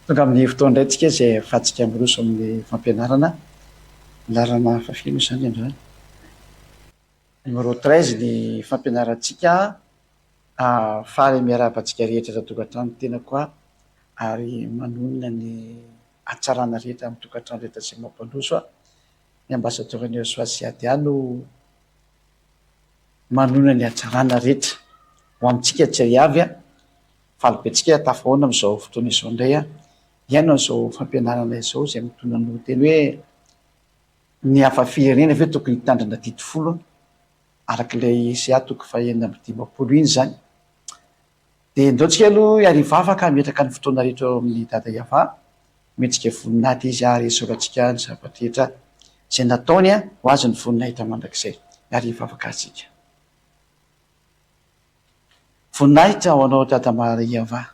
Tonga amin'ny fotoana indray tsika izay ahafahantsika miroso amin'ny fampianarana. Laharana fahafeno izany androany. Numéro 13 ny fampianarantsika. Faly miarahaba antsika rehetra eto an-tokantrano ny tenako ary manonona ny hatsarana rehetra amin'ny tokantrano rehetra izay mampandroso. Ny ambasadaoran'i Yahoshuah sy Adia no manonona ny hatsarana rehetra ho amintsika tsirairay avy. Faly be tsika tafahaona amin'izao fotoana izao indray hihaino an'izao fampianarana izao izay mitondra ny lohateny hoe Ny hafa firenena ve tokony hitandrina didy folo araka ilay CA toko fahenina amby dimampolo iny izany. Dia ndao tsika aloha hiary hivavaka hametraka ny fotoana rehetra eo amin'i Dada Yavah. Omentsika voninahitra izy ary esorantsika ny zava-drehetra izay nataony ho azy ny voninahitra mandrakizay. Hiary hivavaka isika. Voninahitra ho anao Dada Maria va.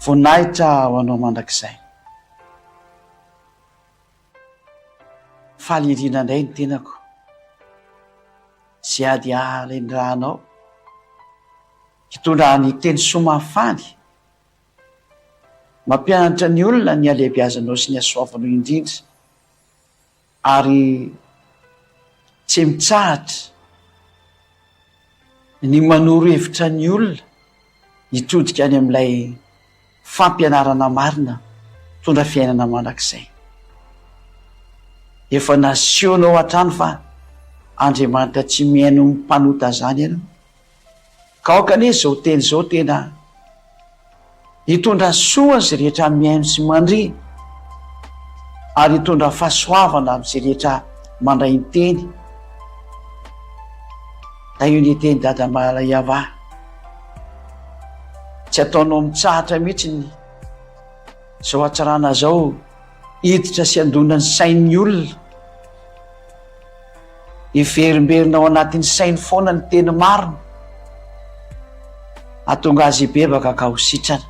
Voninahitra ho anao mandrakizay. Faly irina indray ny tenako. Izay ady aharendrahanao. Hitondra ny teny soa mahafaly. Mampianatra ny olona ny halehibiazanao sy ny hasoavanao indrindra. Ary tsy mitsahatra ny manoro hevitra ny olona hitodika any amin'ilay fampianarana marina mitondra fiainana mandrakizay. Efa nasehonao hatrany fa Andriamanitra tsy mihaino ny mpanota izany ianao. Ka aoka anie izao teny izao tena hitondra soa izay rehetra mihaino sy mandre, ary hitondra fahasoavana amin'izay rehetra mandray ny teny. Tahio ny teny Dada Malala Yavah. Tsy ataonao mitsahatra mihitsy ny izao hatsarana izao hiditra sy handona ny sain'ny olona. Hiverimberina ao anatin'ny sainy foana ny teny marina, hahatonga azy hibebaka ka ho sitrana.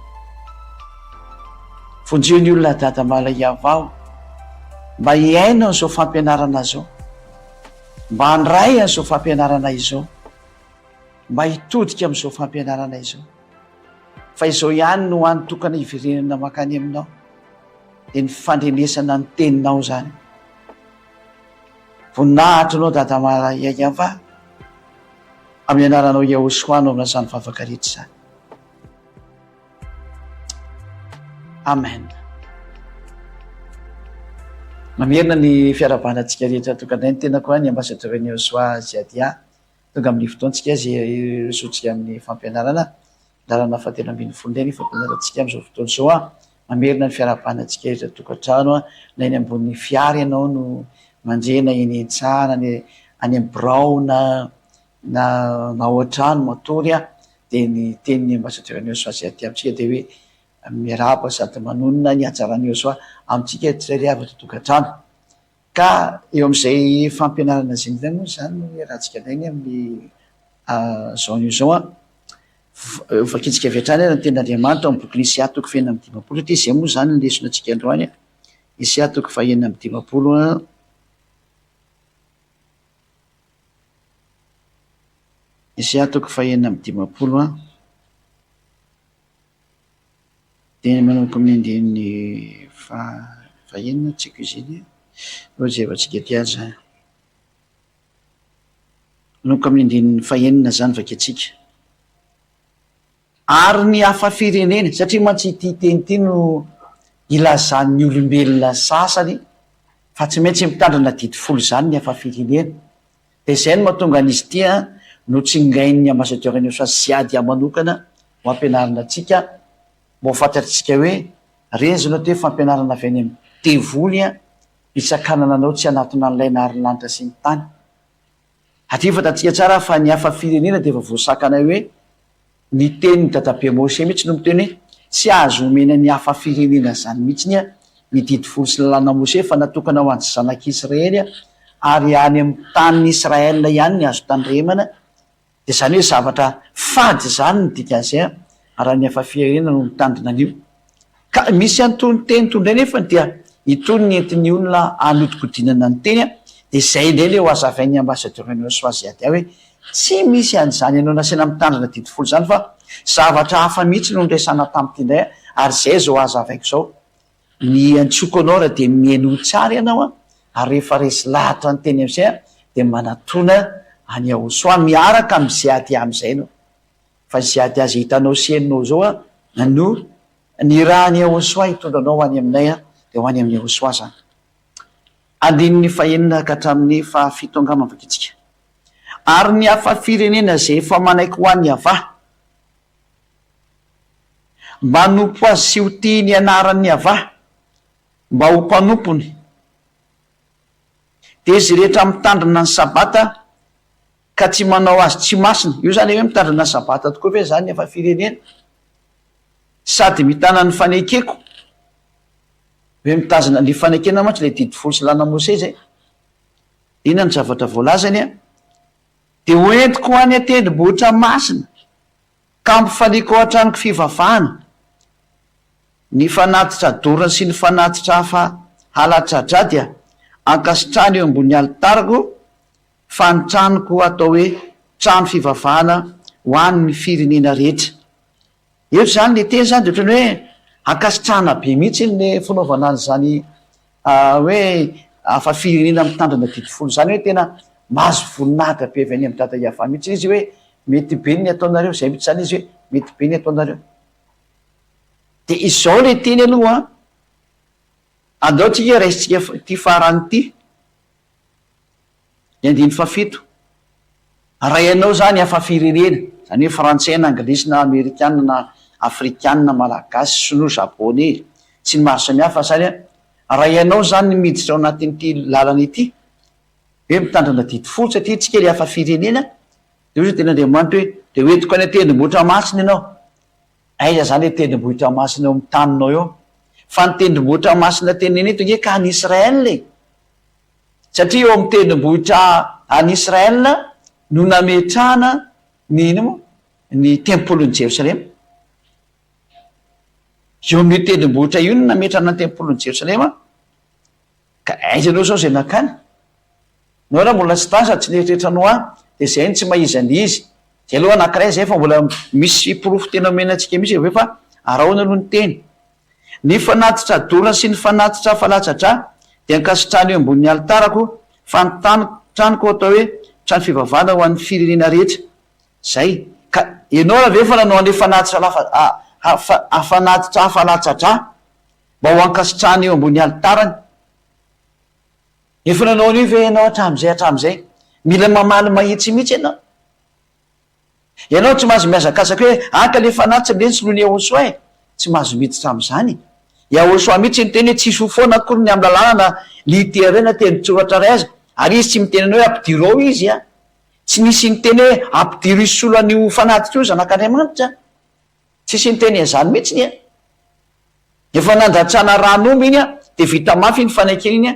Vonjeo ny olona Dada Malaiavao mba hihaino an'izao fampianarana izao, mba handray an'izao fampianarana izao, mba hitodika amin'izao fampianarana izao. Fa izao ihany no hany tokana hiverenana mankany aminao, dia ny fandrenesana ny teninao izany. Voninahitra anao Dada Yavah amin'ny anaranao Yahoshuah no amin'izany vavaka rehetra izany. Amen. Mamerina ny fiarahabana antsika rehetra tonga indray ny tenako ny ambassadeur ny Yahoshuah Ziadia. Tonga amin'ny fotoantsika izay hirosoantsika amin'ny fampianarana. Lalana fahatelo ambin'ny folo indray ny fampianarantsika amin'izao fotoana izao an. Mamerina ny fiarahabana antsika rehetra tokantrano an, na eny ambony fiara ianao no mandre na eny an-tsaha na any any amin'ny birao na na na ao an-trano matory an, dia ny tenin'ny ambassadeur Neosoa izay aty amintsika dia hoe miarahaba sady manonona ny hatsaran'i Neosoa amintsika tsirairay avy ato an-tokantrano. Ka eo amin'izay fampianarana izay indray moa izany no iarahantsika indray ny amin'ny izao anio izao an. Vakintsika avy hatrany ary ny tenin'Andriamanitra ao amin'ny bokin'i Isaia toko fahenina amby dimampolo satria izay moa izany ny lesona antsika androany an. Isaia toko fahenina amby dimampolo an. Isaia toko fahenina amby dimampolo an. Dia manomboka amin'ny andininy fahenina tsy haiko izy iny an. Aleo jerevantsika aty ary izany. Manomboka amin'ny andininy fahenina izany vakintsika. Ary ny hafa firenena, satria mantsy ity teny ity no ilazan'ny olombelona sasany fa tsy maintsy mitandrina didy folo izany ny hafa firenena. Dia izay no mahatonga an'izy ity an, notsingain'ny ambassadeur an'i Osa Ziadia manokana ho ampianarina antsika mba ho fantatr'tsika hoe reny izao no atao hoe fampianarana avy any amin'ny devoly an, hisakanana anao tsy hanatona an'ilay nahary ny lanitra sy ny tany. Hatria fantatsika tsara fa ny hafa firenena dia efa voasakana hoe ny tenin'i dadabe Mose mihitsy no miteny hoe tsy azo omena ny hafa firenena izany mihitsy ny didy folo sy lalàna Mose fa natokana ho an'ny zanak'Israely ary any amin'ny tanin'i Israel ihany ny azo tandremana Dia izany hoe zavatra fady izany ny dikan'izay an, raha ny hafa firenena no mitandrina an'io. Ka misy an'itony teny itony indray nefany dia itony ny entin'ny olona hanodikodinana ny teny an, dia izay indray ilay ho hazavain'ny ambassadeur an'i Swaziadia hoe tsy misy an'izany ianao nasaina mitandrina didy folo izany fa. Zavatra hafa mihitsy no niresahana tamin'ity indray ary izay izao hazavaiko izao. Ny antsoiko anao raha dia mihainoa tsara ianao an, ary rehefa resy lahatra ny teny amin'izay an, dia manatona an'i Yahosoa miaraka amin'ny ziady amin'izay ianao. Fa ny ziady azy hitanao sy henonao izao an, no nirahan'i Yahosoa hitondra anao ho any aminay an, dia ho any amin'i Yahosoa izany. Andininy fahenina ka hatramin'ny fahafito angamba vakintsika. Ary ny hafa firenena izay efa manaiky ho an'i Yavah, Mba hanompo azy sy ho tia ny anaran'i Yavah, mba ho mpanompony. Dia izy rehetra mitandrina ny Sabata ka tsy manao azy tsy masina. Io izany hoe mitandrina ny Sabata tokoa ve izany efa firenena? Sady mitana ny fanekeko. Hoe mitazona ny fanekena mantsy ilay didy folo sy lalàna Mosesy e. Inona ny zavatra voalazany a? Dia hoentiko ho any an-tendrombohitra masina. Ka ampifaliako ao an-tranoko fivavahana, ny fanatitra dorana sy ny fanatitra hafa halatsa-drà dia ankasitrahana eo ambony alitarako, fa ny tranoko hatao hoe trano fivavahana ho an' ny firenena rehetra. Eto izany ilay teny izany dia ohatran'ny hoe ankasitrahana be mihitsy ny fanaovana an'izany hoe hafa firenena mitandrina didy folo izany hoe tena mahazo voninahitra be avy any amin'i Dada Yavah mihitsy izy hoe mety be ny ataonareo, izay mihitsy izany izy hoe mety be ny ataonareo. Dia izao ilay teny aloha an, andao tsika raisintsika ity farany ity. Ny andininy fahafito, Raha ianao izany hafa firenena, izany hoe frantsay na anglisy na amerikana na afrikana na malagasy, sinoa, japoney, sy ny maro samihafa izany an, raha ianao izany miditra ao anatin'ity lalana ity, hoe mitandrina didy folo satria tsika ilay hafa firenena, dia hoy ny tenin'Andriamanitra hoe, dia hoentiko any an-tendrombohitra masina ianao. Aiza izany ilay tendrombohitra masina eo amin'ny taninao eo? Fa ny tendrombohitra masina tenenina eto ange ka any Israël e! Satria eo amin'ny tendrombohitra any Israël no nametrahana ny inona moa? Ny tempolin'i Jerosalema. Eo amin'io tendrombohitra io no nametrahana ny tempolin'i Jerosalema. Ka aiza ianao izao izay nankany? Nao raha mbola tsy tany sady tsy nieritreritra anao ahy dia izay no tsy maha izy an'izy. Izay aloha anankiray izay fa mbola misy porofo tena omena antsika mihitsy avy eo fa arahona aloha ny teny. Ny fanatitra dorana sy ny fanatitra hafa latsa-drà dia ankasitrahana eo ambonin'ny alitarako, fa ny tany tranoko atao hoe trano fivavahana ho an'ny firenena rehetra. Izay. Ka ianao raha ve efa nanao an'ilay fanatitra lafa a fanatitra hafa latsa-drà mba ho ankasitrahana eo ambony alitarany? Efa nanao an'io ve ianao hatramin'izay hatramin'izay? Mila mamaly mahitsy mihitsy ianao. Ianao tsy mahazo mihazakazaka hoe haka le fanatitra nge ny soloin'i Yahoshuah e! Tsy mahazo miditra amin'izany. Yahoshuah mihitsy niteny hoe tsisy ho foana akory ny amin'ny lalàna na litera na tenin-tsoratra iray aza. Ary izy tsy miteny anao hoe ampidiro ao izy a! Tsy nisy niteny hoe ampidiro hisolo an'io fanatitra io zanak'Andriamanitra. Tsisy niteny an'izany mihitsy a! Efa nandatsana ran'omby iny a, dia vita mafy iny fanekena iny a,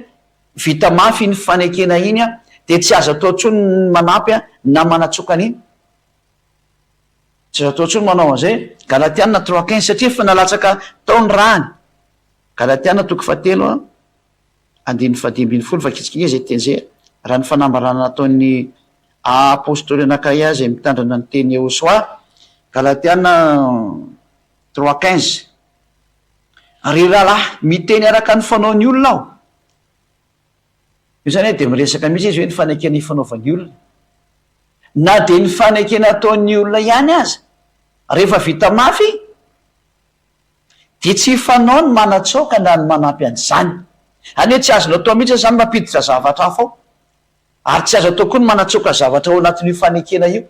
vita mafy iny fanekena iny a, dia tsy azo atao intsony ny manampy a, na manatsoka an'iny. Tsy azo atao intsony manao an'izay. Galatiana trois quinze, satria efa nalatsaka tao ny rany. Galatiana toko fahatelo a, andininy fahadimy ambin'ny folo, vakitsika ange izay teny izay, raha ny fanambarana nataon'ny apostoly anankiray azy izay mitandrina ny teny Yehosua. Galatiana Trois quinze. Ry rahalahy, miteny araka ny fanaon'ny olona aho. Io izany hoe dia miresaka mihitsy izy hoe ny fanekena ifanaovan'ny olona. Na dia ny fanekena ataon'ny olona ihany aza, rehefa vita mafy, dia tsy fanao ny manatsoaka na ny manampy an'izany. Izany hoe tsy azonao atao mihitsy izany mampiditra zavatra hafa ao. Ary tsy azo atao koa ny manatsoaka zavatra ao anatin'io fanekena io.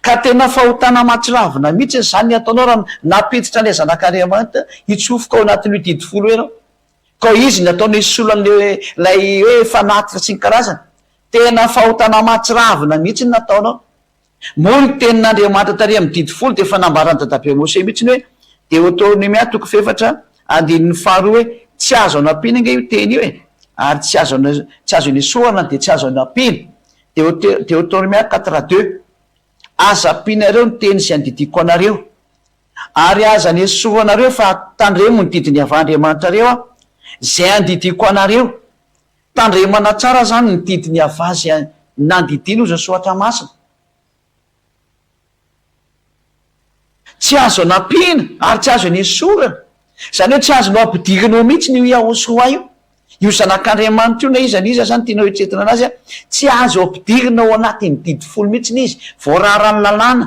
Ka tena fahotana mahatsiravina mihitsy izany ny ataonao raha nampiditra an'ilay Zanak'Andriamanitra hitsofoka ao anatin'io didy folo io ianao. Ka izy no ataony hisolo an'ilay hoe fanatitra sy ny karazany. Tena fahotana mahatsiravina mihitsy ny nataonao. Moa ny tenin'Andriamanitra tary amin'ny didy folo dia efa nambaran'i dadabe Mose mihitsy ny hoe Deoteronomia toko fahefatra andininy faharoa hoe tsy azo anampiana ange io teny io e! ary tsy azo tsy azo anesorana dia tsy azo anampiana. Deoteronomia quatre deux Aza ampianareo ny teny izay andidiako anareo, ary aza anesoranareo fa tandremo ny didin'i Yavah Andriamanitrareo aho, izay andidiako anareo. Tandremana tsara izany ny didin'i Yavah izay nandidiany hozy ny Soratra Masina. Tsy azo anampiana ary tsy azo anesorana. Izany hoe tsy azonao ampidirina ao mihitsy io Yahoshuah io. Io Zanak'Andriamanitra io na iza na iza izany tianao eritreretina anazy an, tsy azo ampidirina ao anatin'ny didy folo mihitsy izy, voararan'ny lalàna.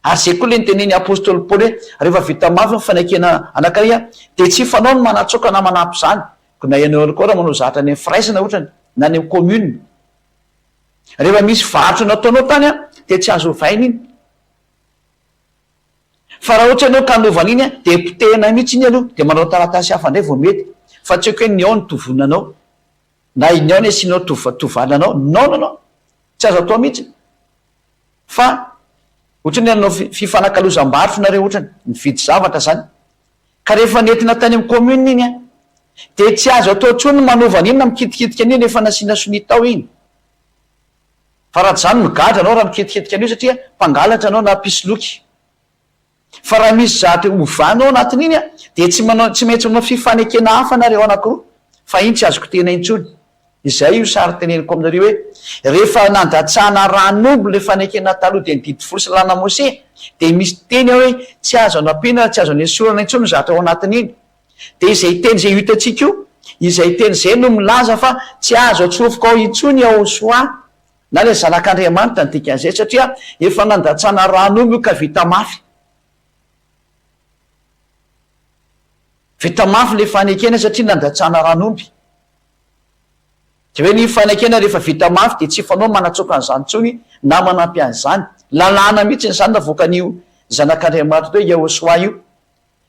Ary izay koa ilay notenenin'ny apostoly Paoly hoe rehefa vita mafy ny fanekena anankiray an, dia tsy fanao ny manatsoaka na manampy izany. Koa na ianao ihany koa raha manao zatra any amin'ny firaisana ohatrany, na any amin'ny commune. Rehefa misy varotra nataonao tany an, dia tsy azo ovaina iny. Fa raha ohatra ianao ka hanova an'iny an, dia potehina mihitsy iny aloha, dia manao taratasy hafa indray vao mety. Fa tsy haiko hoe ny ao no tovonanao, na ny ao no asianao tovananao. Non non non! Tsy azo atao mihitsy. Fa ohatran'ny hoe hanao fifanakalozam-barotra nareo ohatrany, nividy zavatra zany. Ka rehefa nentina tany amin'ny commune iny an, dia tsy azo atao intsony ny manova an'iny na mikitikitika an'iny rehefa nasiana sonia tao iny. Fa raha tsy izany migadra anao raha mikitikitika an'io satria mpangalatra anao na mpisoloky. Fa raha misy zavatra ovana ao anatin'iny an, dia tsy manao, tsy maintsy manao fifanekena hafa nareo anankiroa, fa iny tsy azo kitihina intsony. Izay io sary teneniko aminareo hoe, rehefa nandatsahana ran'omby ilay fanekena taloha dia ny didy folo sy lalàna Mose, dia misy teny ao hoe tsy azo anampiana, tsy azo anesorana intsony ny zavatra ao anatin'iny. Dia izay teny izay hitantsika io, izay teny izay no milaza fa tsy azo atsofoka ao intsony Yahoshua, na ilay Zanak'Andriamanitra ny dikan'izay satria efa nandatsana ran'omby io ka vita mafy. Vita mafy ilay fanekena satria nandatsana ran'omby. Dia hoe ny fanekena rehefa vita mafy dia tsy fanao manatsoaka an'izany intsony na manampy an'izany. Lalàna mihitsy izany navoakan'io Zanak'Andriamanitra atao hoe Yahoshuah io.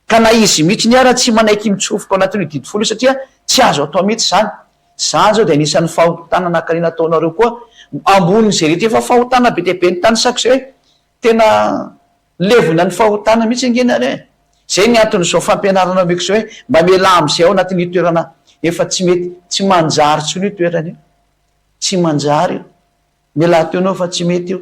Ka na izy mihitsiny ara tsy manaiky mitsofoka ao anatin'io didy folo io satria tsy azo atao mihitsy izany. Izany izao dia anisan'ny fahotana nankarena ataonareo koa ambonin'izay rehetra efa fahotana be dia be nitanisako izay hoe tena levona ny fahotana mihitsy ange nareo e! Izay ny anton'izao fampianarana omeko izao hoe mba mialà amin'izay ao anatin'io toerana efa tsy mety, tsy manjary intsony io toerana io. Tsy manjary io. Mialà teo ianao fa tsy mety io.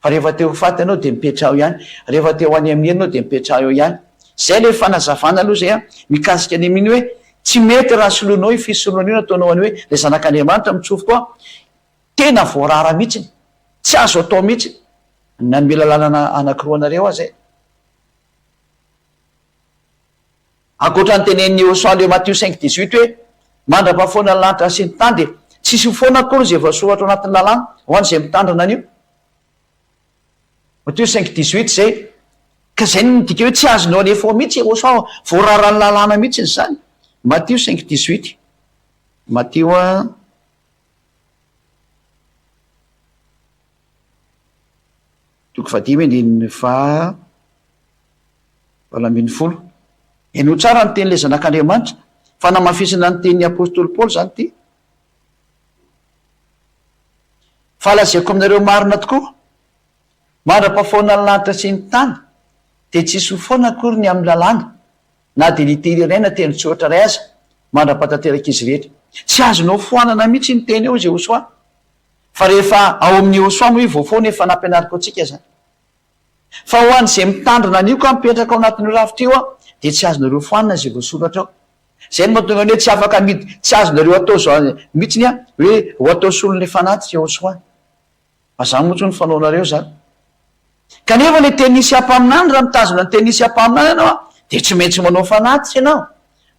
Fa rehefa te ho faty ianao dia mipetraha eo ihany. Rehefa te ho any amin'ny helo ianao dia mipetraha eo ihany. Izay ilay fanazavana aloha izay an, mikasika ny amin'iny hoe tsy mety raha soloinao io fisoloana io nataonao an'io hoe ilay zanak'Andriamanitra mitsofoka ao an, tena voarara mihitsiny, tsy azo atao mihitsy. Nanome lalàna anankiroa anareo aho izay. Ankoatra ny tenenin'i Yehosua le Matio cinq dix-huit hoe, Mandra-pahafoana ny lanitra sy ny tany dia tsisy ho foana akory izay voasoratra ao anatin'ny lalàna ho an'izay mitandrina an'io. Matio cinq dix-huit izay. Ka izay no midika hoe tsy azonao alefa ao mihitsy Yehosua, voararan'ny lalàna mihitsy izany. Matio cinq dix-huit. Matio a. Toko fahadimy andininy faha 18. Henoy tsara ny tenin'ilay Zanak'Andriamanitra. Fanamafisana ny tenin'ny apostoly Paoly izany ity. Fa lazaiko aminareo marina tokoa, mandra-pahafoana ny lanitra sy ny tany, dia tsy hisy ho foana akory ny amin'ny lalàna, na dia litera iray na teny-tsoratra iray aza, mandra-pahatanterak'izy rehetra. Tsy azonao foanana mihitsy ny teny eo, Jehosoa. Fa rehefa ao amin'i Yehosua moa io vao foana efa nampianariko antsika izany. Fa ho an'izay mitandrina an'io ka mipetraka ao anatin'io rafitra io dia tsy azonareo foanina izay voasoratra ao. Izay no mahatonga ny hoe tsy afaka mid, tsy azonareo atao izao mihitsiny hoe ho atao solon'ilay fanatitra Yehosua. Fa izany moa tsy ny fanaonareo izany. Kanefa ilay tenin'i Isia mpaminany, raha mitazona ny tenin'i Isia mpaminany ianao dia tsy maintsy manao fanatitra ianao.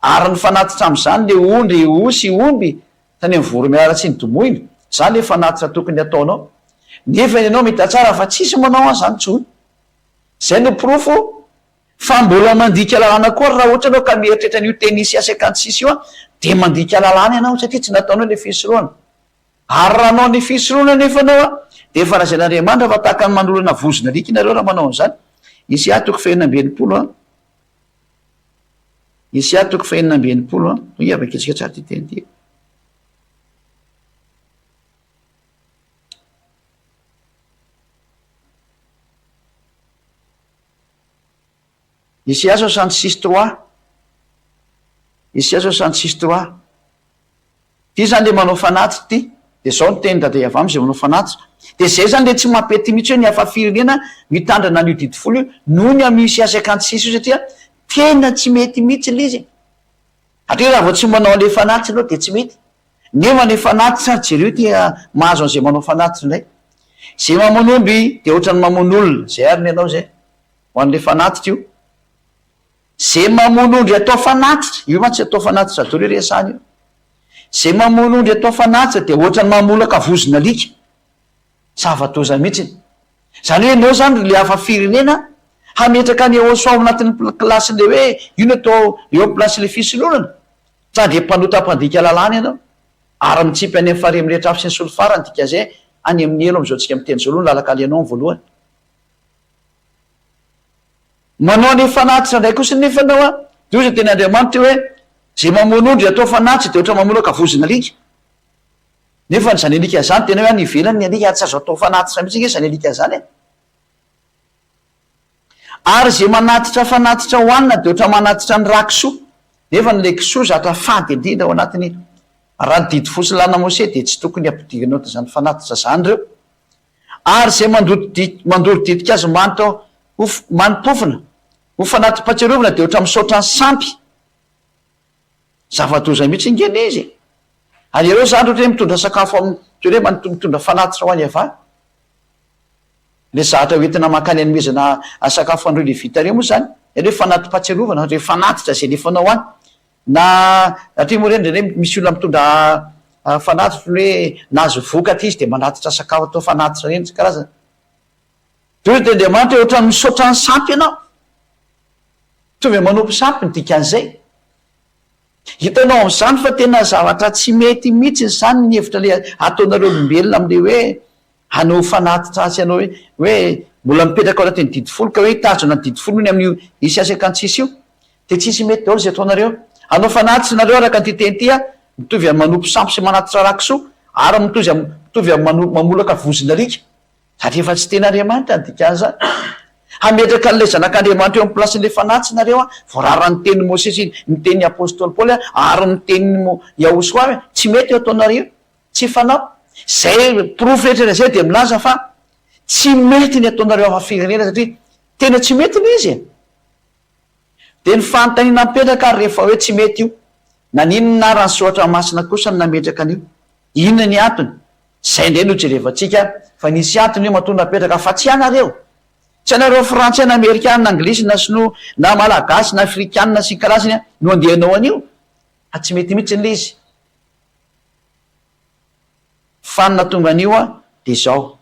Ary ny fanatitra amin'izany ilay ondry, osy, omby, Tany amin'ny voromiala tsy nodomoina, zany le fanatitra tokony ataonao. Nefa ianao mahita tsara fa tsisy manao an'zany tsony. Zay no porofo fa mbola mandika lalàna koa ary raha ohatra ianao ka mieritreritra an'io teny Isia 56 io dia mandika lalàna ianao satria tsy nataonao ilay fisorohana. Ary raha hanao ny fisorohana anefa ianao dia efa lazain'Andriamanitra fa tahaka ny manoloana vozon'alika ianareo raha manao an'izany. Isia toko fahenina amby 60 a. Isia toko fahenina amby 60 a. Hoy avakitsika tsara ity teny ity. Isia 66 trois. Isia 66 trois. Ty zany le manao fanatitra ty. De zao ny teny dada Yavah amzay manao fanatitra. De zay zany le tsy mampety mihitsy hoe ny hafa firenena mitandrina an'io didy folo io noho ny amin'io Isia 56 io satria tena tsy mety mihitsy le izy e. Satria raha vao tsy manao an'le fanatitra ianao de tsy mety. Nefa le fanatitra ary jereo ty mahazo an'izay manao fanatitra indray. Zay mamono omby de ohatran'ny mamono olona. Zay ary ny anao zay. Ho an'ilay fanatitra io. Ze mamono ondry atao fanatitra, io mantsy atao fanatitra daholo io resahana io. Ze mamono ondry atao fanatitra dia ohatran'ny mamolaka vozon'alika. Zava-doza mihitsy. Izany hoe ianao izany ry le hafa firenena hametraka an'i Yehosua ao anatin'ny kilasin'ilay hoe io no atao eo amin'ny plasin'ilay fisolonana. Sa dia mpanota mpandika lalàna ianao? Ary mitsipy any amin'ny farihy mirehitra afo sy ny solifara ny dikan'izay any amin'ny helo amin'izao tsika miteny izao aloha ny lalan-kalehanao amin'ny voalohany. Manao ny fanatitra indray kosa nefa ianao an, dia hoy izay teny Andriamanitra hoe, izay mamono ondry atao fanatitra dia ohatra mamolaka vozon'alika. Nefa izany alika izany tena hoe any ivelany ny alika ary tsy azo atao fanatitra mihitsy ange izany alika izany e. Ary izay manatitra fanatitra hohanina dia ohatra manatitra ny rà kisoa. Nefa ny ilay kisoa zatra fady indrindra ao anatin'ny raha ny didy fotsy lalana Mose dia tsy tokony hampidirina ao anatin'izany fanatitra izany ireo. Ary izay mandoto di mandoro ditin-kazo manitra ho mani-pofona ho fanati-pahatsiarovana dia ohatra misaotra ny sampy. Zava-doza mihitsy ange ilay izy e! Ary iareo izany ohatra hoe mitondra sakafo amin'ny, toy ny hoe mitondra fanatitra ho an'i Eva. Ilay zahatra hoentina mankany hanomezana sakafo an'ireo Levita ireo moa izany, ilay hoe fanati-pahatsiarovana, ireo fanatitra izay alefanao any. Na satria moa ireny indraindray misy olona mitondra fanatitra toy ny hoe nahazo vokatra izy dia manatitra sakafo atao fanatitra ireny isan-karazany. Dia hoy Andriamanitra hoe ohatran'ny misaotra ny sampy ianao. Mitovy amin'ny manompo sampy ny dikan'izay. Hitanao amin'izany fa tena zavatra tsy mety mihitsy izany ny hevitra ilay ataonareo olombelona amin'ilay hoe hanao fanatitra sy hanao hoe hoe mbola mipetraka ao anatin'ny didy folo ka hoe hitazona ny didy folo hono amin'io isy asekantsisy io. Dia tsisy mety daholo izay ataonareo. Hanao fanatitra nareo araka an'ity teny ity a, mitovy amin'ny manompo sampy sy manatitra ra-kisoa ary mitovy amin'ny mitovy amin'ny mamolaka vozon'alika. Ary efa tsy tena Andriamanitra ny dikan'izany. Hametraka an'ilay Zanak'Andriamanitra eo amin'ny plasin'ilay Fanahy tsy nareo an, voararan'ny tenin'i Mosesy, ny tenin'ny Apostoly Paoly an, ary ny tenin'i Yahushua hoe tsy mety io ataonareo io, tsy fanao. Izay porofo rehetra izay dia milaza fa tsy mety ny ataonareo hafa firenena satria tena tsy mety ilay izy e. Dia ny fanontaniana mipetraka ary rehefa hoe tsy mety io, naninona ary ny soratra masina kosa no nametraka an'io? Inona ny antony? Izay indray no jerevantsika fa nisy antony io matoa napetraka fa tsy ianareo. Tsy ianareo frantsay na amerikana na anglisy na sinoa na malagasy na afrikanina sy ny karazany no andeha hanao an'io fa tsy mety mihitsy ilay izy. Fa ny nahatonga an'io dia izao,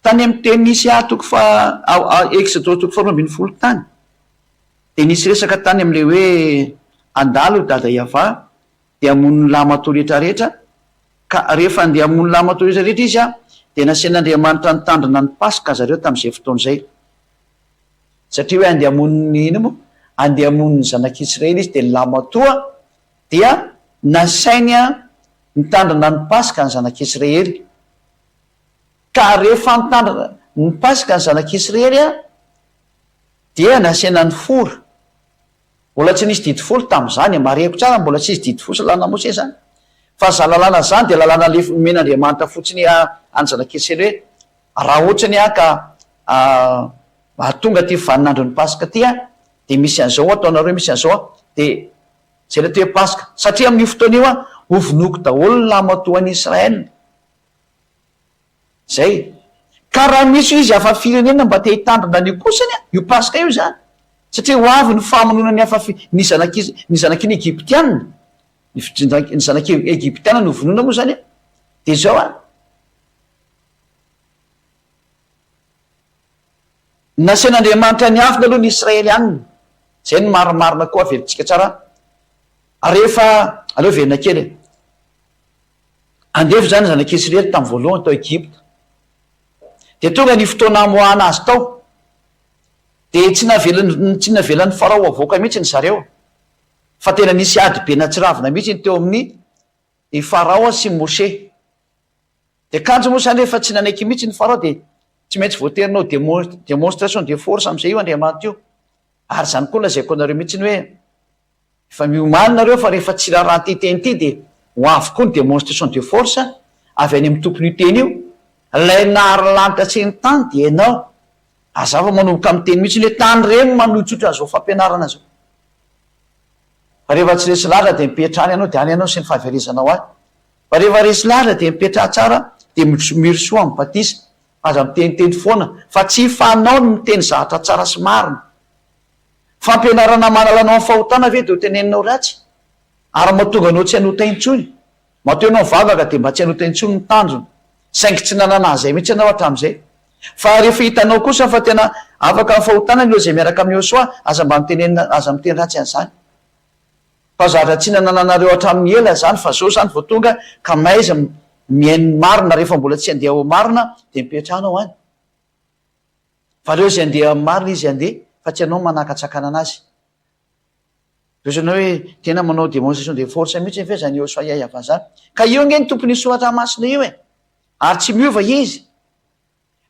tany amin'ny teny nisy ahy toko faha Eksodosy toko faharoa 12 tany dia nisy resaka tany amin'ilay hoe handalo Dada Yavah dia hamono ny lahimatoa rehetra rehetra, ka rehefa handeha hamono lahimatoa rehetra rehetra izy dia nasain'Andriamanitra nitandrina ny Paska zareo tamin'izay fotoana izay. Satria hoe handeha hamono ny inona moa? Handeha hamono ny zanak'Israely izy dia ny lahimatoa dia nasainy nitandrina ny Paska ny zanak'Israely. Ka rehefa nitandrina ny Paska ny zanak'Israely dia nasaina nifora. Mbola tsy nisy didy folo tamin'izany e, marihiko tsara mbola tsisy didy folo sy lalàna Mosesy izany. Fa izany lalàna izany dia lalàna le nomen'Andriamanitra fotsiny an'ny zanak'Israely hoe raha ohatrany aho ka tonga aty vaninandron'ny Paska aty aho dia misy an'izao ataonareo misy an'izao dia izay ilay atao hoe Paska. Satria amin'io fotoana io aho hovonoiko daholo ny lahimatoan'i Israël. Zay. Ka raha misy izy hafa firenena mba te hitandrina an'io kosany an, io Paska io izany, satria ho avy ny famonoana ny hafa fi, ny zanak'i, ny zanaky ny Egyptiana, ny ny zanak'i Egyptiana no vonoina moa izany an, dia izao an, Nasain'Andriamanitra niafina aloha ny Israelianina, izay no marimarina koa averintsika tsara an, rehefa, aleo averina kely e. Andevo izany ny zanak'i Isiraely tamin'ny voalohany tao Egypta. Dia tonga ny fotoana hamoahana azy tao. Dia tsy navelan'ny tsy navelan'ny Farao havoaka mihitsy ny zareo. Fa tena nisy ady be natsiravina mihitsy teo amin'ny i Farao sy Moshe. Dia kanjo moa izany rehefa tsy nanaiky mihitsy ny Farao dia tsy maintsy voatery nanao démonstration de force amin'izay io Andriamanitra io. Ary izany koa lazaiko anareo mihitsy hoe Efa miomàna nareo fa rehefa tsy raharahan'ity teny ity dia ho avy koa ny démonstration de force avy any amin'ny tompon'io teny io. Ilay nahary lanitra sy ny tany dia ianao. Hazava manomboka miteny mihitsy ny hoe tandremo manohitsotra an'izao fampianarana izao. Fa rehefa tsy resy lahatra dia mipetraha any ianao dia any ianao sy ny fahaverezanao any. Fa rehefa resy lahatra dia mipetraha tsara dia mirosoa amin'ny batisa. Aza miteniteny foana fa tsy fanao ny miteny zavatra tsara sy marina. Fampianarana manala anao amin'ny fahotana ve dia ho teneninao ratsy? Ary mahatonga anao tsy hanota intsony? Matoa ianao mivavaka dia mba tsy hanota intsony ny tanjona. Saingy tsy nanana an'izay mihitsy ianao hatramin'izay. Fa rehefa hitanao kosa fa tena afaka amin'ny fahotana ny olona izay miaraka amin'i Yehosua, aza mba mitenenina, aza miteny ratsy an'izany. Fa zavatra tsy nanananareo hatramin'ny ela izany fa zao izany vao tonga ka mahaiza mihaino ny marina rehefa mbola tsy handeha ao marina dia mipetraha anao any. Fa aleo izay handeha amin'ny marina izy handeha fa tsy ianao manakatsakana anazy. Ohatry ny hoe tena manao démonstration de force mihitsy ve zany Yehosua Yahya zany? Ka io ange ny tompon'io soratra masina io e! Ary tsy miova izy.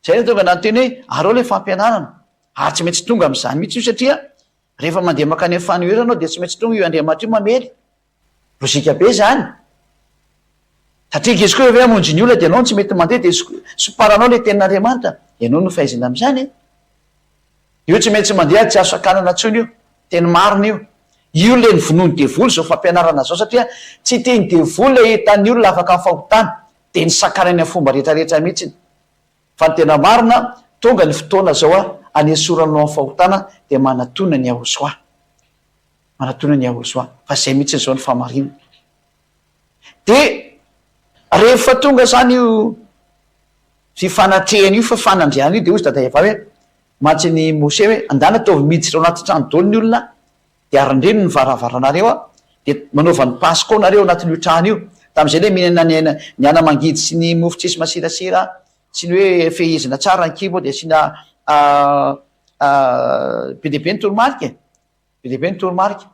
Zay no tonga nanonteny hoe arao ilay fampianarana. Ary tsy maintsy tonga amin'izany mihitsy io satria rehefa mandeha mankany amin'ny fanoherana ianao dia tsy maintsy tonga io Andriamanitra io mamely. Lojika be izany. Satria ankizy koa ve hamonjy ny olona dia ianao no tsy mety mandeha dia somparanao ilay tenin'Andriamanitra. Ianao no fahaizana amin'izany e. Io tsy maintsy mandeha tsy azo sakanana intsony io. Teny marina io. Io ilay novonoin'ny devoly izao fampianarana izao satria tsy tian'ny devoly ilay ahitan'ny olona afaka amin'ny fahotana dia nisakanany amin'ny fomba rehetra rehetra mihitsiny. Fa ny tena marina tonga ny fotoana izao a anesoranao amin'ny fahotana dia manatona ny Yahosoa. Manatona ny Yahosoa. Fa izay mihitsiny izao ny fahamarinana. Dia rehefa tonga izany io fifanatrehana io, fifanandrianana io dia hoy izy Dada Eva hoe, mantsy an'i Mose hoe, andana ataovy miditra ao anaty trano daholo ny olona dia arindrino ny varavaranareo a, dia manaova ny Paska ao nareo anatin'io trano io. Tamin'izay ilay mihinana ny hena, ny ana-mangidy sy ny mofo tsisy masirasira sy ny hoe fehezina tsara ny kibo dia asiana be dia be ny toromarika e. Be dia be ny toromarika.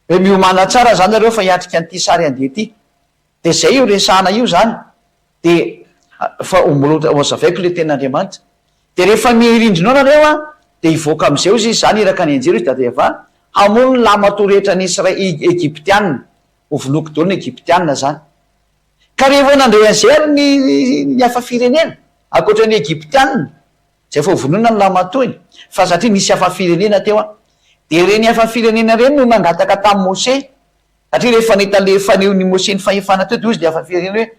Hoe miomàna tsara zany nareo fa hiatrika an'ity sary andeha ity. Dia zay io resahana io zany. Dia fa mbola ho hazavaiko ilay tenin'Andriamanitra. Dia rehefa mirindrina ao nareo an, dia hivoaka amin'izay hozy izy, zany iraka ny anjely hozy Dada Eva, hamono ny lahimatoa rehetra ny Isra- Egyptiana. Ho vonoiko daholo ny Egyptiana zany. Ka rehefa nandre an'izay ary ny ny hafa firenena, ankoatra ny Egyptiana, Izay efa ho vonoina ny lahimatoany, fa satria nisy hafa firenena teo an, dia ireny hafa firenena ireny no nangataka tamin'i Mose, satria rehefa nahita an'ilay fanehoan'i Mose ny fahefana teo dia hoy izy ilay hafa firenena hoe,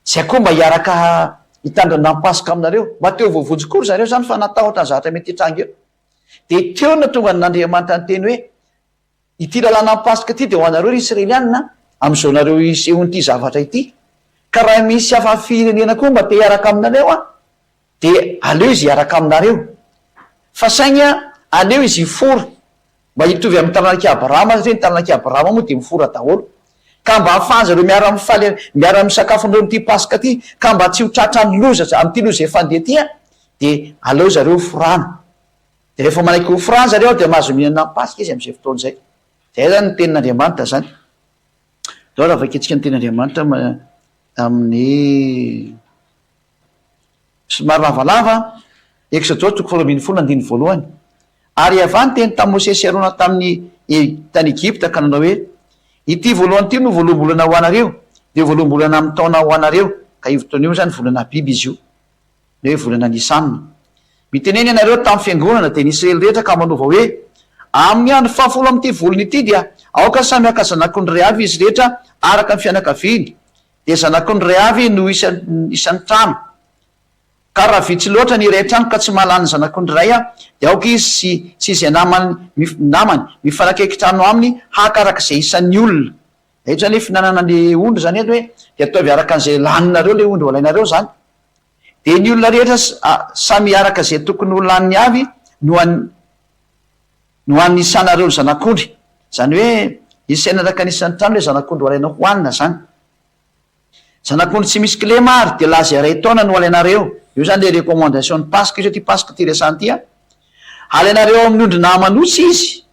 Izay koa mba hiaraka hitandrina ny Paska aminareo. Mba te ho voavonjy koa ry zareo izany fa natahotra ny zavatra mety hitranga eo. Dia teo no nahatonga an'Andriamanitra niteny hoe, Ity lalànan'ny Paska ity dia ho anareo ry Israeliana, amin'izao nareo isehoan'ity zavatra ity. Ka raha misy hafa firenena koa mba te hiaraka aminareo an, Dia aleo izy hiaraka aminareo. Fa saingy aleo izy hifora, mba hitovy amin'ny taranak'i Abrahama, satria ny taranak'i Abrahama moa dia mifora daholo. Ka mba hahafahan'zareo miara-mifaly, miara-misakafo aminareo amin'ity Paska ity, ka mba tsy ho tratran'ny loza, amin'ity loza efa handeha ity, dia aleo zareo hoforana. Dia rehefa manaiky hoforana zareo, dia mahazo mihinana ny Paska izy amin'izay fotoana izay. Izay izany ny tenin'Andriamanitra izany. Ndao raha vakintsika ny tenin'Andriamanitra amin'ny. Somary lavalava, Eksodosy toko faharoa andininy voalohany. Ary Iavah niteny tamin'i Mosesy sy Arona tamin'ny tany Egypta ka nanao hoe, Ity voalohany ity no voaloham-bolana ho anareo, dia voaloham-bolana amin'ny taona ho anareo, ka io fotoana io izany volana Abiba izy io, ny hoe volana Nisana. Mitenena ianareo tamin'ny fiangonana, dia ny Israely rehetra, ka manaova hoe, Amin'ny andro fahafolo amin'ity volana ity dia aoka samy haka zanak'ondry iray avy izy rehetra araka ny fianakaviany, Dia zanak'ondry iray avy no isan'ny trano. Ka raha vitsy loatra ny iray trano ka tsy mahalany ny zanak'ondry iray, dia aoka izy sy sy izay namany namany mifanakaiky trano aminy haka araka izay isan'ny olona. Eto izany hoe fihinanana ny ondry izany eto hoe dia ataovy araka an'izay laninareo ilay ondry ho alainareo izany. Dia ny olona rehetra samy araka izay tokony ho laniny avy no No anisanareo ny zanak'ondry. Izany hoe isaina araka ny isan'ny trano ilay zanak'ondry ho alainao hohanina izany. Zanak'ondry tsy misy kilema ary dia laza iray taona no alainareo. Io izany ilay recommandation ny Paska io satria Paska ity resahana ity an. Alainareo amin'ny ondry nahamanotsy izy.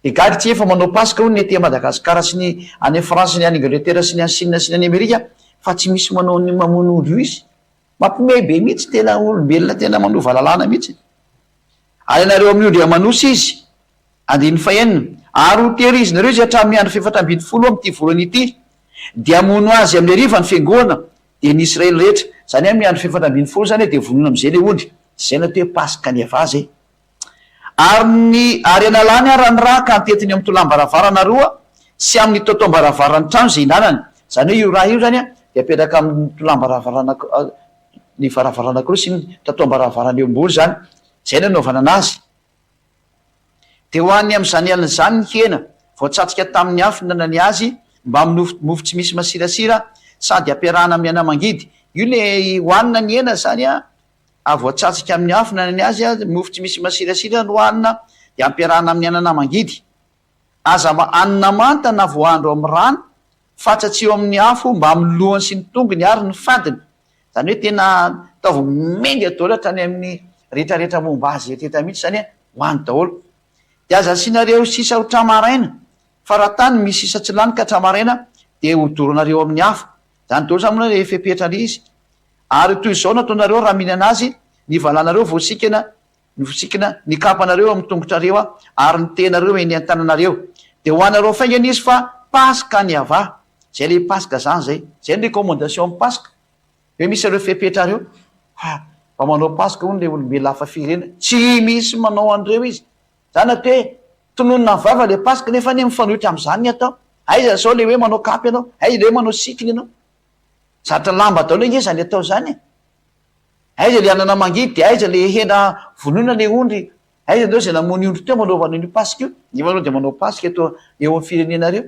Dia gaga ity efa manao Paska hono ny aty Madagasikara sy ny any France sy ny any Angleterre sy ny any Chine sy ny any Amerika fa tsy misy manao ny mamono ondry io izy. Mampiomehy be mihitsy, tena olombelona tena manova lalàna mihitsy. Alainareo amin'ny ondry aman'osy izy. Andininy fahenina, Ary ho tehirizinareo izy hatramin'ny andro fahefatra ambinifolo amin'ity volana ity. Dia hamono azy amin'ny hariva ny fiangonana, dia ny Israely rehetra. Izany hoe amin'ny andro fahefatra ambinifolo izany dia vonoina amin'izay ilay ondry. Izay no atao hoe Paska ny Eva izay. Ary ny ary analany ara ny ra ka antetiny eo amin'ny tolam-baravarana roa sy amin'ny taotaom-baravaran'ny trano izay hinanany. Izany hoe io ra io izany dia apetraka amin'ny tolam-baravarana ny varavarana anankiroa sy ny tataom-baravarana eo ambony izany. Izay no anaovana anazy. Dia hohaniny amin'izany alina izany ny hena voatsatsika tamin'ny afo na ny azy mbamin'ny mofo tsy misy masirasira sady ampiarahana amin'ny ana-mangidy. Io ilay hohanina ny hena izany an, voatsatsika amin'ny afo na ny azy, mofo tsy misy masirasira no hohanina dia ampiarahana amin'ny anana mangidy. Aza hanina manta na voahandro amin'ny rano fa tsatsiho amin'ny afo mbamin'ny lohany sy ny tongony ary ny fadiny. Izany hoe tena ataovy menga daholo hatrany amin'ny rehetrarehetra momba azy rehetra mihitsy izany ho any daholo. Dia aza asianareo sisa ho tra-maraina fa raha tany misy sisa tsy lany ka tra-maraina dia hodoranareo amin'ny afo. Izany daholo izany moa ilay fepetra ilay izy. Ary toy izao no ataonareo raha mihinana azy, ny valanareo voasikina ny vosikina, ny kapanareo eo amin'ny tongotrareo ary ny tehinareo eny an-tananareo. Dia ho anareo faingana izy fa Paska ny Yavah. Zay le Paska zany zay. Zay ny recommandation amin'ny Paska. Hoe misy ireo fepetra ireo. Ha, mba manao Paska hono le olombelona hafa firenena. Tsy misy manao an'ireo izy. Zany atao hoe tononina amin'ny vava le Paska nefa anie mifanohitra amin'izany ny atao. Aiza zao le hoe manao kapa ianao? Aiza le hoe manao sikina ianao? Zatra lamba daholo ange zany atao zany e. Aiza le anana mangidy de aiza le hena vonoina le ondry, aiza nareo zay namono ondry teo manaovana an'io paska io, nefa nareo de manao paska eto eo am firenenareo.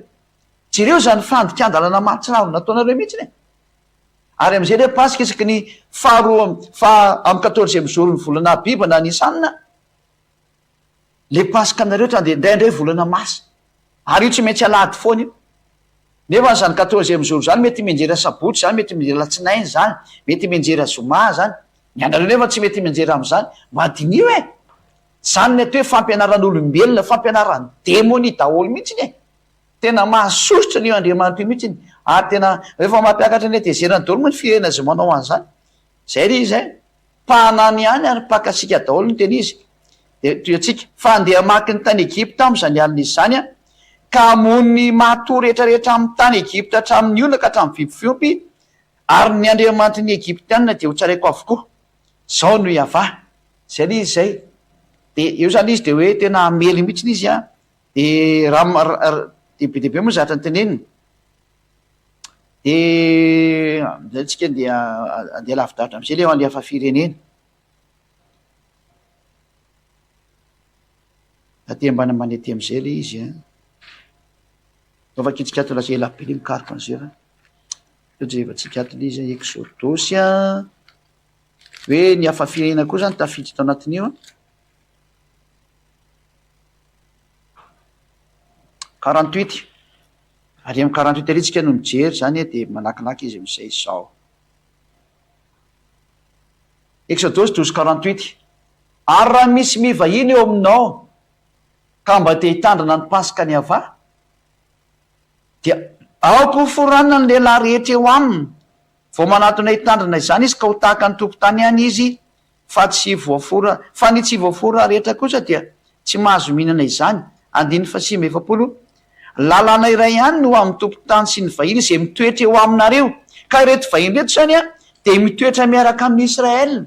Jereo zany fandikan-dalana mahatsiravina ataonareo mihitsiny e. Ary amizay le paska isaky ny faharoa faha am quatorzième jour ny volana abiba na nisana, Le paska nareo tra de ndraindray volana mars ary io tsy maintsy alahady foana io nefa zany quatorzième jour zany mety mianjera sabotsy zany mety mianjera latsinainy zany mety mianjera zoma zany ny anareo nefa tsy mety mianjera amzany mba diniho e! Zany ny atao hoe fampianaran'olombelona fampianaran'ny demonia daholo mihitsiny e! Tena mahasosotra an'io Andriamanitra io mihitsiny ary tena rehefa mampiakatra ny hatezerany daholo moa ny firenena izay manao an'izany zay ry izy e! Mpahanany ihany ary mpakasika daholo ny tena izy. Dia toy antsika. Fa handeha hamaky ny tany Egypta amin'izany alina izany aho, ka hamono ny matoa rehetra rehetra amin'ny tany Egypta hatramin'ny olona ka hatramin'ny biby fiompy, ary ny andriamanitry ny Egyptiana dia hotsaraiko avokoa. Izao no Iavah. Izay ilay izy izay. Dia eo izany izy dia hoe tena hamely mihitsy izy an. Dia raha, dia be dia be moa ny zavatra noteneniny. Dia amin'izay tsika andeha andeha lavidavitra amin'izay ilay handefa firenena. Aty ambanimbany aty amin'izay ilay izy an. Atao vakintsika ato lasa ela be ilay mikaroka an'izay fa. Atao jerevantsika ato ilay izy an, Eksodosy an, hoe ny hafa firenena koa izany tafiditra tao anatin'io an. 48. Ary amin'ny 48 ary tsika no mijery izany dia manakinaka izy amin'izay izao. Eksodosy 12 48. Ary raha misy mivahiny eo aminao ka mba te hitandrina ny Paska ny Yavah, dia aoka ho foranina ny lehilahy rehetra eo aminy, vao manatona hitandrina izany izy ka ho tahaka ny tompon-tany ihany izy fa tsy voafora, fa ny tsy voafora rehetra kosa dia tsy mahazo mihinana izany. Andininy faha-49, Lalàna iray ihany no amin'ny tompon-tany sy ny vahiny izay mitoetra eo aminareo. Ka ireto vahiny ireto izany dia mitoetra miaraka amin'i Israël.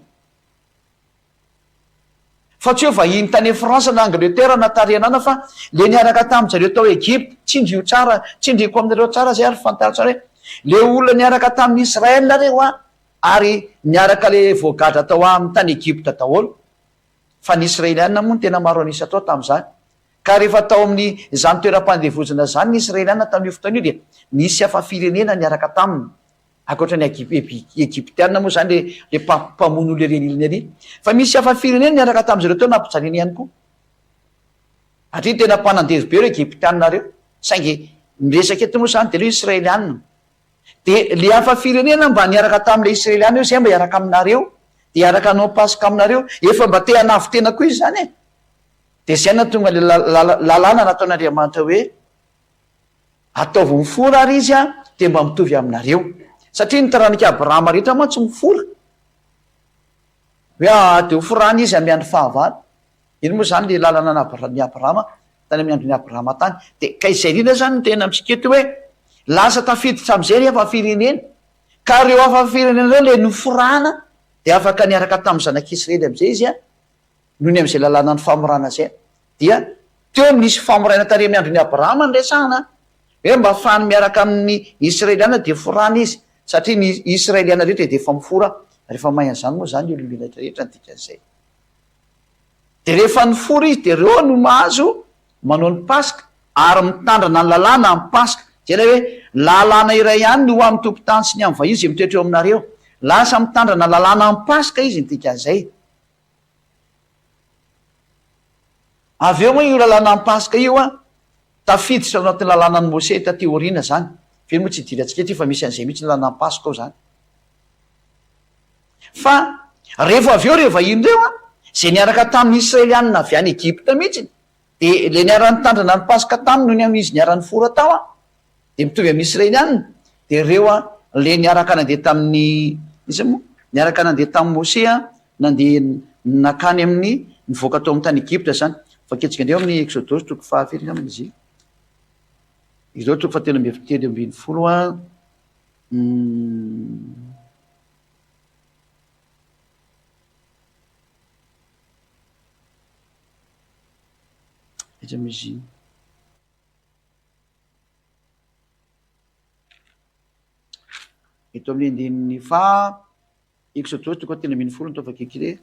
Fa tsy hoe vahiny tany France na Angleterre na tarianana fa le niaraka tamin-jareo tao Egypte. Tsindrio tsara, tsindriko aminareo tsara izay ary fantaro tsara hoe le olona niaraka tamin'i Israël reo an, Ary niaraka le voagadra tao aminy tany Egypta daholo, fa ny Israeliana moa no tena maro an'isa tao tamin'izany. Ka rehefa tao amin'ny izany toeram-pandevozana izany ny Israeliana tamin'io fotoana io dia nisy hafa firenena niaraka taminy, ankoatra ny Egyptiana moa izany le le mpamono olona ery anilany ery, fa misy hafa firenena niaraka tamin'izy ireo tao nampijaliana ihany koa. Satria tena mpanandevo be ireo Egyptiana ireo, saingy ny resaka eto moa izany dia le Israeliana. Dia le hafa firenena mba niaraka tamin'ilay Israeliana eo zay mba hiaraka aminareo, dia hiaraka hanao Paska aminareo, efa mba te hanavo-tena koa izy izany e! Dia zay nahatonga le lalàna nataon'Andriamanitra hoe, ataovy mifora ary izy an, dia mba mitovy aminareo. Satria ny taranak'i Abrahama rehetra mantsy mifora. Hoe aa dia hoforana izy amin'ny andro fahavalo. Iny moa izany ilay lalana an'i Abrahama, tany amin'ny andron'i Abrahama tany. Dia ka izay indrindra izany no tena amintsika eto hoe, lasa tafiditra amin'izay ny hafa firenena. Ka ireo hafa firenena ireo ilay noforana dia afaka niaraka tamin'ny zanak'Israely amin'izay izy an, noho ny amin'izay lalànan'ny famorana izay. Dia teo no nisy famoraina tary amin'ny andron'i Abrahama no resahana, hoe mba afahany miaraka amin'ny Israeliana dia forana izy, satria ny Israeliana rehetra dia efa mifora, rehefa mahay an'izany moa izany ny olombelona rehetra ny dikan'izay. Dia rehefa nifora izy dia ireo no mahazo. manao ny Paska ary mitandrina ny lalàna amin'ny Paska. Izay ilay hoe lalàna iray ihany no ho amin'ny tompon-tany sy ny amin'ny vahiny izay mitoetra eo aminareo. Lasa mitandrina lalàna amin'ny Paska izy ny dikan'izay. Avy eo moa io lalàna amin'ny Paska io an, tafiditra ao anatin'ny lalànan'i Mosesy taty aoriana izany. Ve moa tsy idirantsika eto io fa misy an'izay mihitsy ny lalàna amin'ny Paska ao izany. Fa rehefa avy eo ireo vahiny ireo an, izay niaraka tamin'ny Israelianina avy any Egypta mihitsy, dia ilay niara-nitandrina ny Paska taminy noho ny amin'izy niara-nifora tao an, dia mitovy amin'ny Israelianina, dia ireo an, ilay niaraka nandeha tamin'ny, iza moa? Niaraka nandeha tamin'i Mosesy an, nandeha nankany amin'ny, nivoaka tao amin'ny tany Egypta izany. Vakintsika indray ao amin'ny Eksodosy toko fahafiry angamba izy iny? Ireo toko fahatelo amby 13 an. Aiza moa izy iny? Eto amin'ny andininy faha Eksodosy toko 13 no atao vakiko re.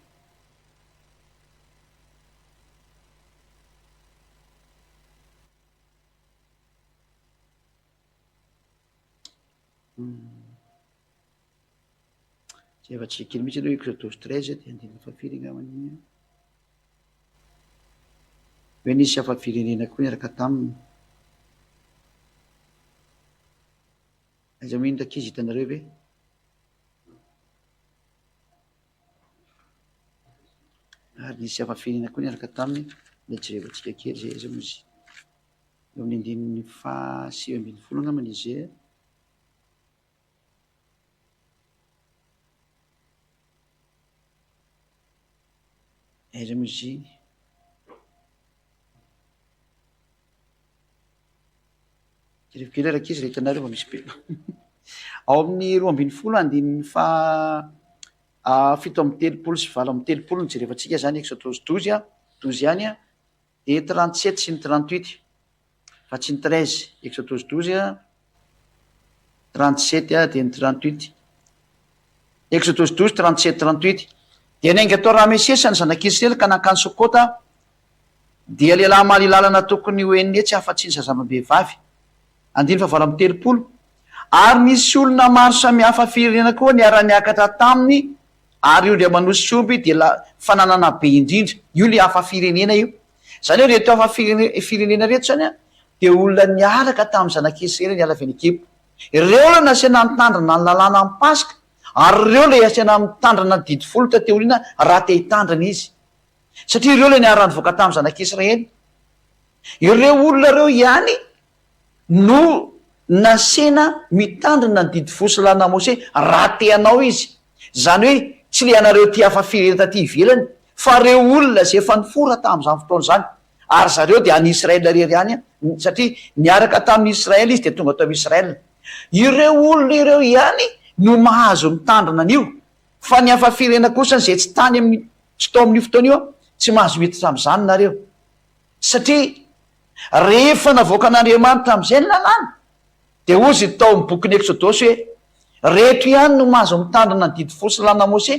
Tsy efa tsy kely mihitsy aloha Exodus 13 dia andininy fahafiry angamba iny an. Hoe nisy hafa firenena koa niaraka taminy. Aiza moa iny rankizy hitanareo ve? Ary nisy hafa firenena koa niaraka taminy. Mba jerevantsika kely izay aiza moa izy. Eo amin'ny andininy faha 19 angamba izy e. Aiza moa izy iny? Jereo kely rankizy raha hitanareo fa misy be. Ao amin'ny 12 andininy faha 37 sy 38 no jerevantsika izany, Eksodosy 12 an, 12 ihany an. Dia 37 sy ny 38 fa tsy ny 13, Eksodosy 12 a, 37 a, dia ny 38. Eksodosy 12, 37, 38. Dia niainga tao Ramesesa ny zanak'Israely ka nankany Sokota, dia lehilahy mahalilalana tokony ho enina hetsy afa-tsy ny zazamam-behivavy. Andininy fahavalo amby 30. Ary nisy olona maro samihafa firenena koa niara-niakatra taminy Ary io Andriamanosy sy omby dia la fananana be indrindra. Io le hafa firenena io. Izany hoe ireto hafa firenena ireto izany an, dia olona niaraka tamin'ny zanak'Israely niala avy any Egypta. Ireo ilay nasiana nitandrina ny lalàna amin'ny Paska, ary ireo ilay asiana mitandrina ny didy folo taty aoriana raha te hitandrina izy. Satria ireo ilay niara-nivoaka tamin'ny zanak'Israely. Ireo olona ireo ihany no nasena mitandrina ny didy folo sy lalàna Mose raha te hanao izy. Izany hoe tsy le anareo aty hafa firenena taty ivelany fa reo olona izay efa nifora tamin'izany fotoana izany. Ary zareo dia any Israel irery ihany satria niaraka tamin'i Israel izy dia tonga tao Israel. Ireo olona ireo ihany no mahazo mitandrina an'io fa ny hafa firenena kosa izay tsy tany amin'ny tsy tao amin'io fotoana io tsy mahazo miditra amin'izany nareo. Satria rehefa navoakan'Andriamanitra amin'izay ny lalàna, dia hozy tao amin'ny bokin'ny Eksodosy hoe, Reto ihany no mahazo mitandrina ny didy folo sy lalàna Mose,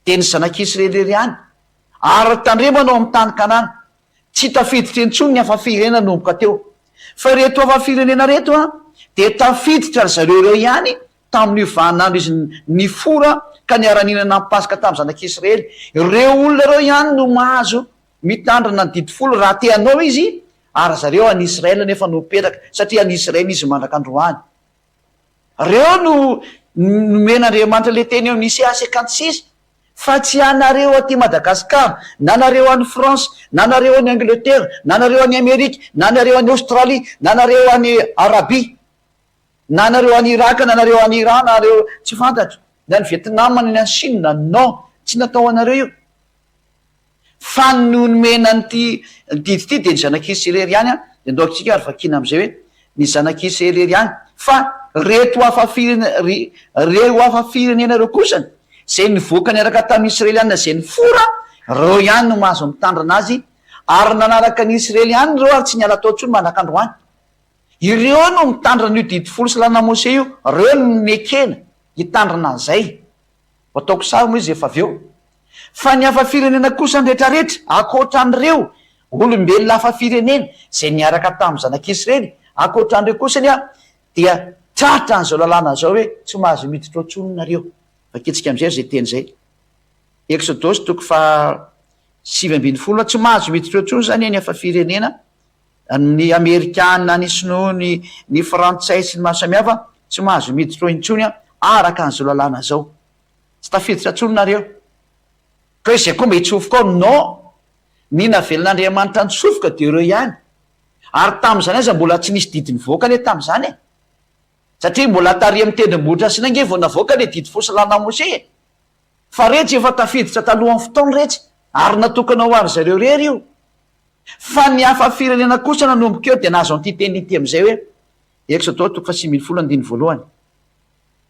dia ny zanak'Israely irery ihany, ary tandremana ao amin'ny tany Kanana. Tsy tafiditra intsony ny hafa firenena nanomboka teo. Fa ireto hafa firenena ireto dia tafiditra ry zareo ireo ihany tamin'io vaninandro izy nifora ka niara-nihinana ny Paska tamin'ny zanak'Israely. Ireo olona ireo ihany no mahazo Mitandrina ny didy folo raha te hanao izy, ary zareo any Israel nefa no mipetraka, satria any Israel izy mandrak'androany. Reo no nomen'Andriamanitra le teny eo Nicea 56, fa tsy anareo aty Madagascar, na nareo any France, na nareo any Angleterre, na nareo any Amerika, na nareo any Australie, na nareo any Arabie, na nareo any Irak, na nareo any Iran, na nareo tsy fantatro, na any Vietnam, na any Chine, non, tsy natao ho anareo io. Fa ny nomena an'ity didy ity dia ny zanak'Isy irery ihany an, dia ndao antsika ary vakiana amin'izay hoe ny zanak'Isy irery ihany, fa reto hafa firene ry reo hafa firenena ireo kosany izay nivoaka niaraka tamin'ny Israeliana izay nifora, reo ihany no mahazo mitandrina azy, ary nanaraka ny Israely ihany ireo ary tsy niala tao intsony mandraka androany. Ireo no mitandrina an'io didy folo sy lalàna Mose io, reo no nekena hitandrina an'izay. Ho ataoko sary moa izy rehefa avy eo. Fa ny hafa firenena kosa ny retraretra, ankoatra an'ireo, Olombelona hafa firenena izay niaraka tamin'ny zanak'Israely, ankoatra an'ireo kosa anie dia tratra an'izao lalàna izao hoe tsy mahazo miditra ao intsony nareo. Vakintsika amin'izay ry izay teny izay. Eksodosy toko faha 19, tsy mahazo miditra ao intsony izany ny hafa firenena, ny amerikana, ny sinoa, ny ny frantsay sy ny maro samihafa, tsy mahazo miditra ao intsony araka an'izao lalàna izao. Tsy tafiditra intsony nareo. Ka hoe izay koa mba hitsofoka ao? Non! Ny navelan'Andriamanitra nitsofoka dia ireo ihany. Ary tamin'izany aza mbola tsy nisy didy nivoaka anie tamin'izany e! Satria mbola tary amin'ny tendrombohitra Sinay ange vao navoaka ilay didy fosy lalàna Mosè e! Fa retsy efa tafiditra talohan'ny fotoana retsy ary natokana ho an-dry zareo irery io. Fa ny hafa firenena kosa nanomboka eo dia nahazo an'ity teny ity amin'izay hoe, Eksodo toko faha-19 andininy voalohany.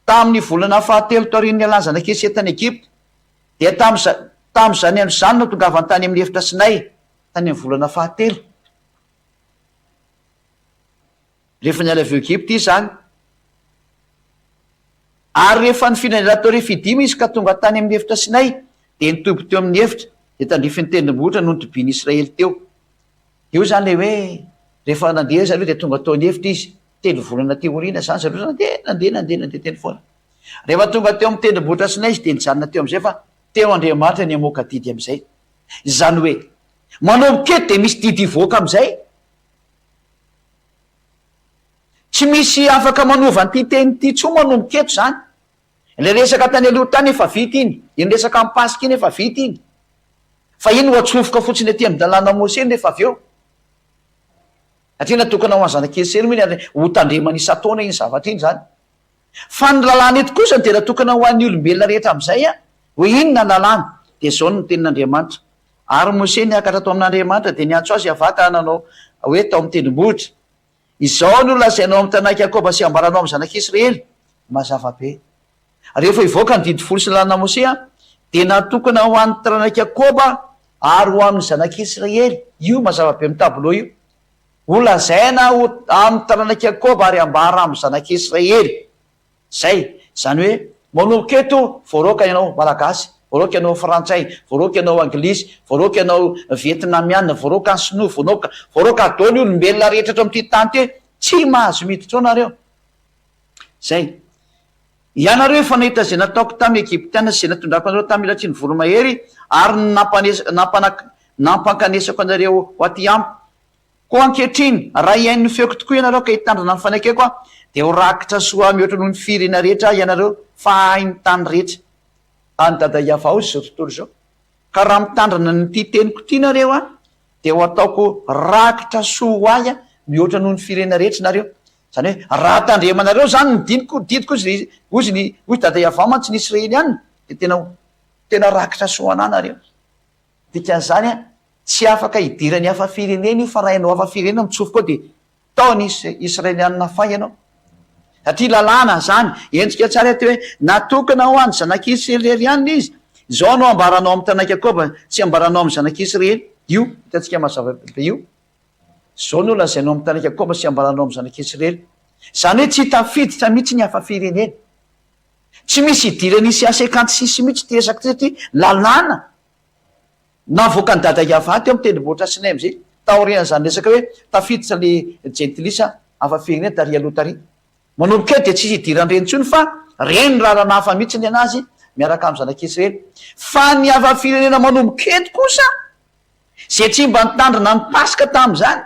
Tamin'ny volana fahatelo taorian'ny nialan'ny zanak'Israely tany Egypta, Dia tamin'izany andro izany no tongavany tany amin'ny efitra Sinay, tany amin'ny volana fahatelo. Rehefa niala avy eo Egypta izy izany. Ary rehefa nifindra niala tao Refidima izy ka tonga tany amin'ny efitra Sinay, dia nitoby teo amin'ny efitra, dia tandrifin'ny tendrombohitra no nitobian'ny Israely teo. Eo izany ilay hoe rehefa nandeha zareo dia tonga tao an'efitra izy, telo volana teo aoriana izany zareo nandeha, nandeha, nandeha, nandeha teny foana. Rehefa tonga teo amin'ny tendrombohitra Sinay izy dia nijanona teo amin'izay fa teo Andriamanitra ny hamoaka didy amin'izay. Izany hoe, manomboka eto dia misy didy hivoaka amin'izay. Tsy misy afaka manova an'ity teny ity intsony manomboka eto izany. Ilay resaka tany aloha tany efa vita iny, iny resaka amin'ny Paska iny efa vita iny. Fa iny ho atsofoka fotsiny aty amin'ny lalàna Mosely rehefa avy eo. Satria natokana ho an'ny zanak'i Esely moa iny ary ho tandremany isan-taona iny zavatra iny izany. Fa ny lalàna eto kosa dia natokana ho an'ny olombelona rehetra amin'izay an! Hoe inona ny lalàna? Dia izao no tenin'Andriamanitra, Ary Mosesy niakatra tao amin'Andriamanitra, dia niantso azy Yavah ka nanao hoe tao amin'ny tendrombohitra, Izao no lazainao amin'ny tanàn'i Jakoba sy ambaranao amin'ny zanak'Israely. Mazava be. Rehefa hivoaka ny didy folo sy ny lalàna Mosesy an, dia natokana ho an'ny taranak'i Jakoba ary ho amin'ny zanak'Israely. Io mazava be amin'ny tableau io. Ho lazaina ho amin'ny taranak'i Jakoba ary hambara amin'ny zanak'Israely. Izay. Izany hoe, manomboka eto, voaroaka ianao Malagasy, voaroaka ianao Frantsay, voaroaka ianao Anglisy, voaroaka ianao Vietnamiana, voaroaka ny Sinoa, voaroaka, voaroaka daholo ny olombelona rehetra eto amin'ity tany ity, tsy mahazo miditra ao nareo. Izay. Ianareo efa nahita izay nataoko tamin'ny Egyptiana sy izay natondrako anareo tamin'ny latsiny voromahery ary ny nampankanesako anareo ho aty amiko. Koa ankehitriny, raha hihaino ny feoko tokoa ianareo ka hitandrina ny fanekeko aho, dia ho rakitra soa mihoatra noho ny firenena rehetra ianareo, fa ahy ny tany rehetra. An'i Dada Iavaozy izao tontolo izao. Ka raha mitandrina an'ity teniko ity nareo an, dia ho ataoko rakitra soa ho ahy mihoatra noho ny firenena rehetra nareo. Izany hoe, raha tandremanareo izany ny diniko, didiko hozy, hozy ny, hozy Dada Iavao mantsy ny Israeliana, dia tena ho, tena rakitra soa anà nareo. Dikan'izany an, tsy afaka hidiran'ny hafa firenena io fa raha ianao hafa firenena mitsofoka ao dia tao ny Israelianina fay ianao. Satria lalàna izany, endrika tsara ety hoe natokana ho an'ny zanak'Israely irery ihany ilay izy. Izao no ambaranao amin'ny taranak'i Jakoba sy ambaranao amin'ny zanak'Israely. Io, hitantsika mazava be io. Izao no lazainao amin'ny taranak'i Jakoba sy ambaranao amin'ny zanak'Israely. Izany hoe tsy tafiditra mihitsy ny hafa firenena. Tsy misy idiran'ny ICA 56 mihitsy ity resaka ity satria lalàna navoakan'i Dada Yavah teo amin'ny tendrombohitra Sinay amin'izay taorian'izany resaka hoe tafiditra le jentilisa hafa firenena tary aloha tary. Manomboka eo dia tsisy idiran'ireny intsony fa reny lalana hafa mihitsy ny anazy miaraka amin'ny zanak'Israely. Fa ny hafa firenena manomboka eto kosa izay tsy mba nitandrina ny Paska tamin'izany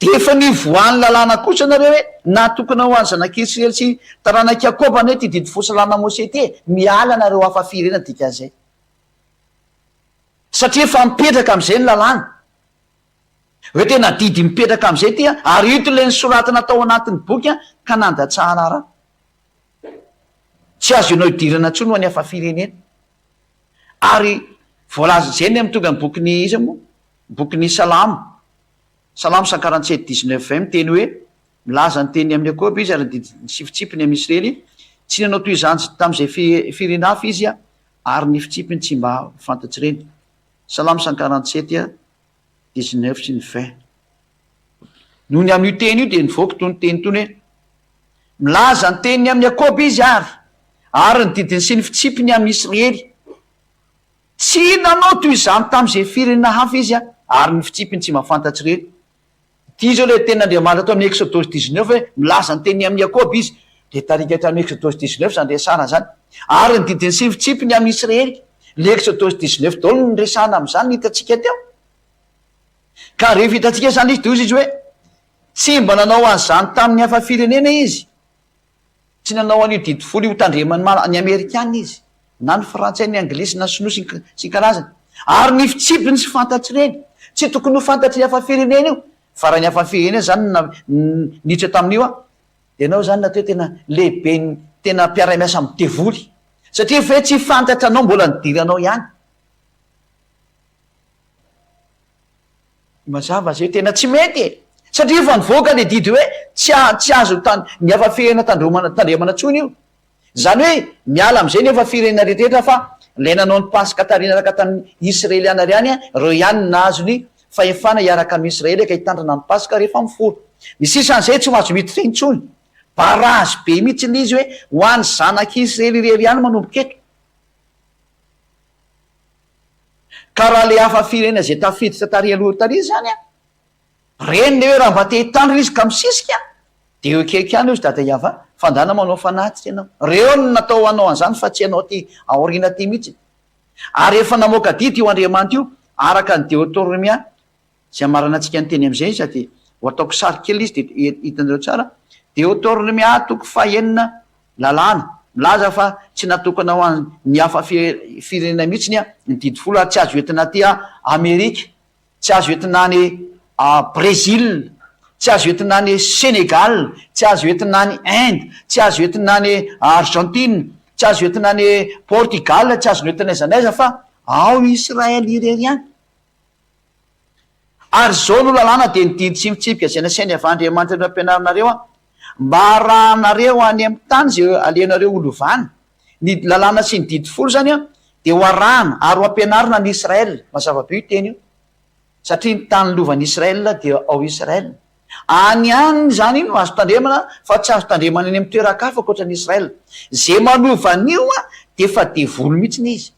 Dia efa nivoahan'ny lalàna kosa nareo hoe natokana ho an'ny zanak'Israely sy taranak'i Jakoba anie ity didy folo sy lalàna Mosè ity e! Miala nareo hafa firenena dikan'izay. Satria efa mipetraka amin'izay ny lalàna. Hoe tena didy mipetraka amin'izay ity an, ary ito ilay nosoratana tao anatin'ny boky an, ka nandatsahana ra. Tsy azo ianao idirana intsony ho an'ny hafa firenena. Ary voalaza izay ny amin'ny tonga ny bokin'ny iza moa? Bokin'ny Salamo. Salamo 147 19 20 miteny hoe, Milaza ny teniny amin'i Jakoba izy ary ny didiny sy fitsipiny amin'i Israely, tsy nanao toy izany tamin'izay firenena hafa izy, ary ny fitsipiny tsy mba fantatr'ireny. Salamo 147 19 sy ny 20. Noho ny amin'io teny io dia nivoaka itony teny itony hoe, Milaza ny teniny amin'i Jakoba izy ary, ary ny didiny sy ny fitsipiny amin'i Israely. Tsy nanao toy izany tamin'izay firenena hafa izy, ary ny fitsipiny tsy mba fantatr'ireny. Ity izao ilay tenin'Andriamanitra ato amin'ny Eksodosy dix-neuf hoe milaza ny teniny amin'i Jakoba izy. Dia tarika hatramin'ny Eksodosy dix-neuf izany resahana izany. Ary ny didiny sy ny fitsipiny amin'ny Israely. Ilay Eksodosy dix-neuf daholo no niresahana amin'izany ny hitantsika teo. Ka rehefa hitantsika izany izy dia hoy izy hoe tsy mba nanao an'izany tamin'ny hafa firenena izy. Tsy nanao an'io didy folo io hotandreman'ny mala, ny Amerikana izy, na ny Frantsay, ny Anglisy, na Sinoa sy ny sy ny karazany. Ary ny fitsipiny tsy fantatr'ireny. Tsy tokony ho fantatry ny hafa firenena io. Fa raha ny hafa firenena izany no niditra tamin'io an, dia ianao izany natao hoe tena lehiben'ny, tena mpiara-miasa amin'ny devoly. Satria efa hoe tsy fantatranao mbola nidiranao ihany. Mazava zay tena tsy mety e! Satria efa nivoaka le didy hoe tsy tsy azo tan ny hafa firenena tandromana tandremana tsony io. Zany hoe miala amzay ny hafa firenena rehetrarehetra fa lay nanao ny paska tary niaraka tamin'ny israeliana ry any reo ihany no nahazo ny fahefana hiaraka am israely ka hitandrina ny paska rehefa mifoha. Ny sisa an'izay tsy mahazo miditra intsony. Barazy be mihitsy le izy hoe ho an'ny zanak'israely irery ihany manomboka eto. Ka raha le hafa firenena izay tafiditra tary aloha tary izany an, reny le hoe raha mba te hitandrina izy ka misisika de eo akaiky ihany ozy dada Yava fa ndana manao fanatitra ianao. Reo no natao hanao an'izany fa tsy ianao aty aoriana aty mihitsy. Ary efa namoaka didy io Andriamanitra io araka ny Deotornomia Izay hamaranantsika ny teny amin'izay sady ho ataoko sary kely izy dia hitanareo tsara. Deoteronomia toko fahenina, lalàna, milaza fa tsy natokana ho an'ny hafa firenena mihitsy ny didy folo ary tsy azo entina aty Amerika, tsy azo entina any Brésil, tsy azo entina any Sénégal, tsy azo entina any Inde, tsy azo entina any Argentine, tsy azo entina any Portugal, tsy azo entina aiza n'aiza fa ao Israël irery ihany. Ary izao no lalàna, dia ny didy sy ny fitsipika izay nasainy avy Andriamanitra nampianarinareo aho, mba harahanareo any amin'ny tany izay alehanareo ho lovana. Ny lalàna sy ny didy folo izany dia ho arahana ary ho ampianarina an'i Israel. Mazava be io teny io, satria ny tany lovan'i Israel dia ao Israel. Any ihany izany no azo tandremana fa tsy azo tandremana any amin'ny toeran-kafa ankoatra an'i Israel. Izay manova an'io dia efa devoly mihitsy izy.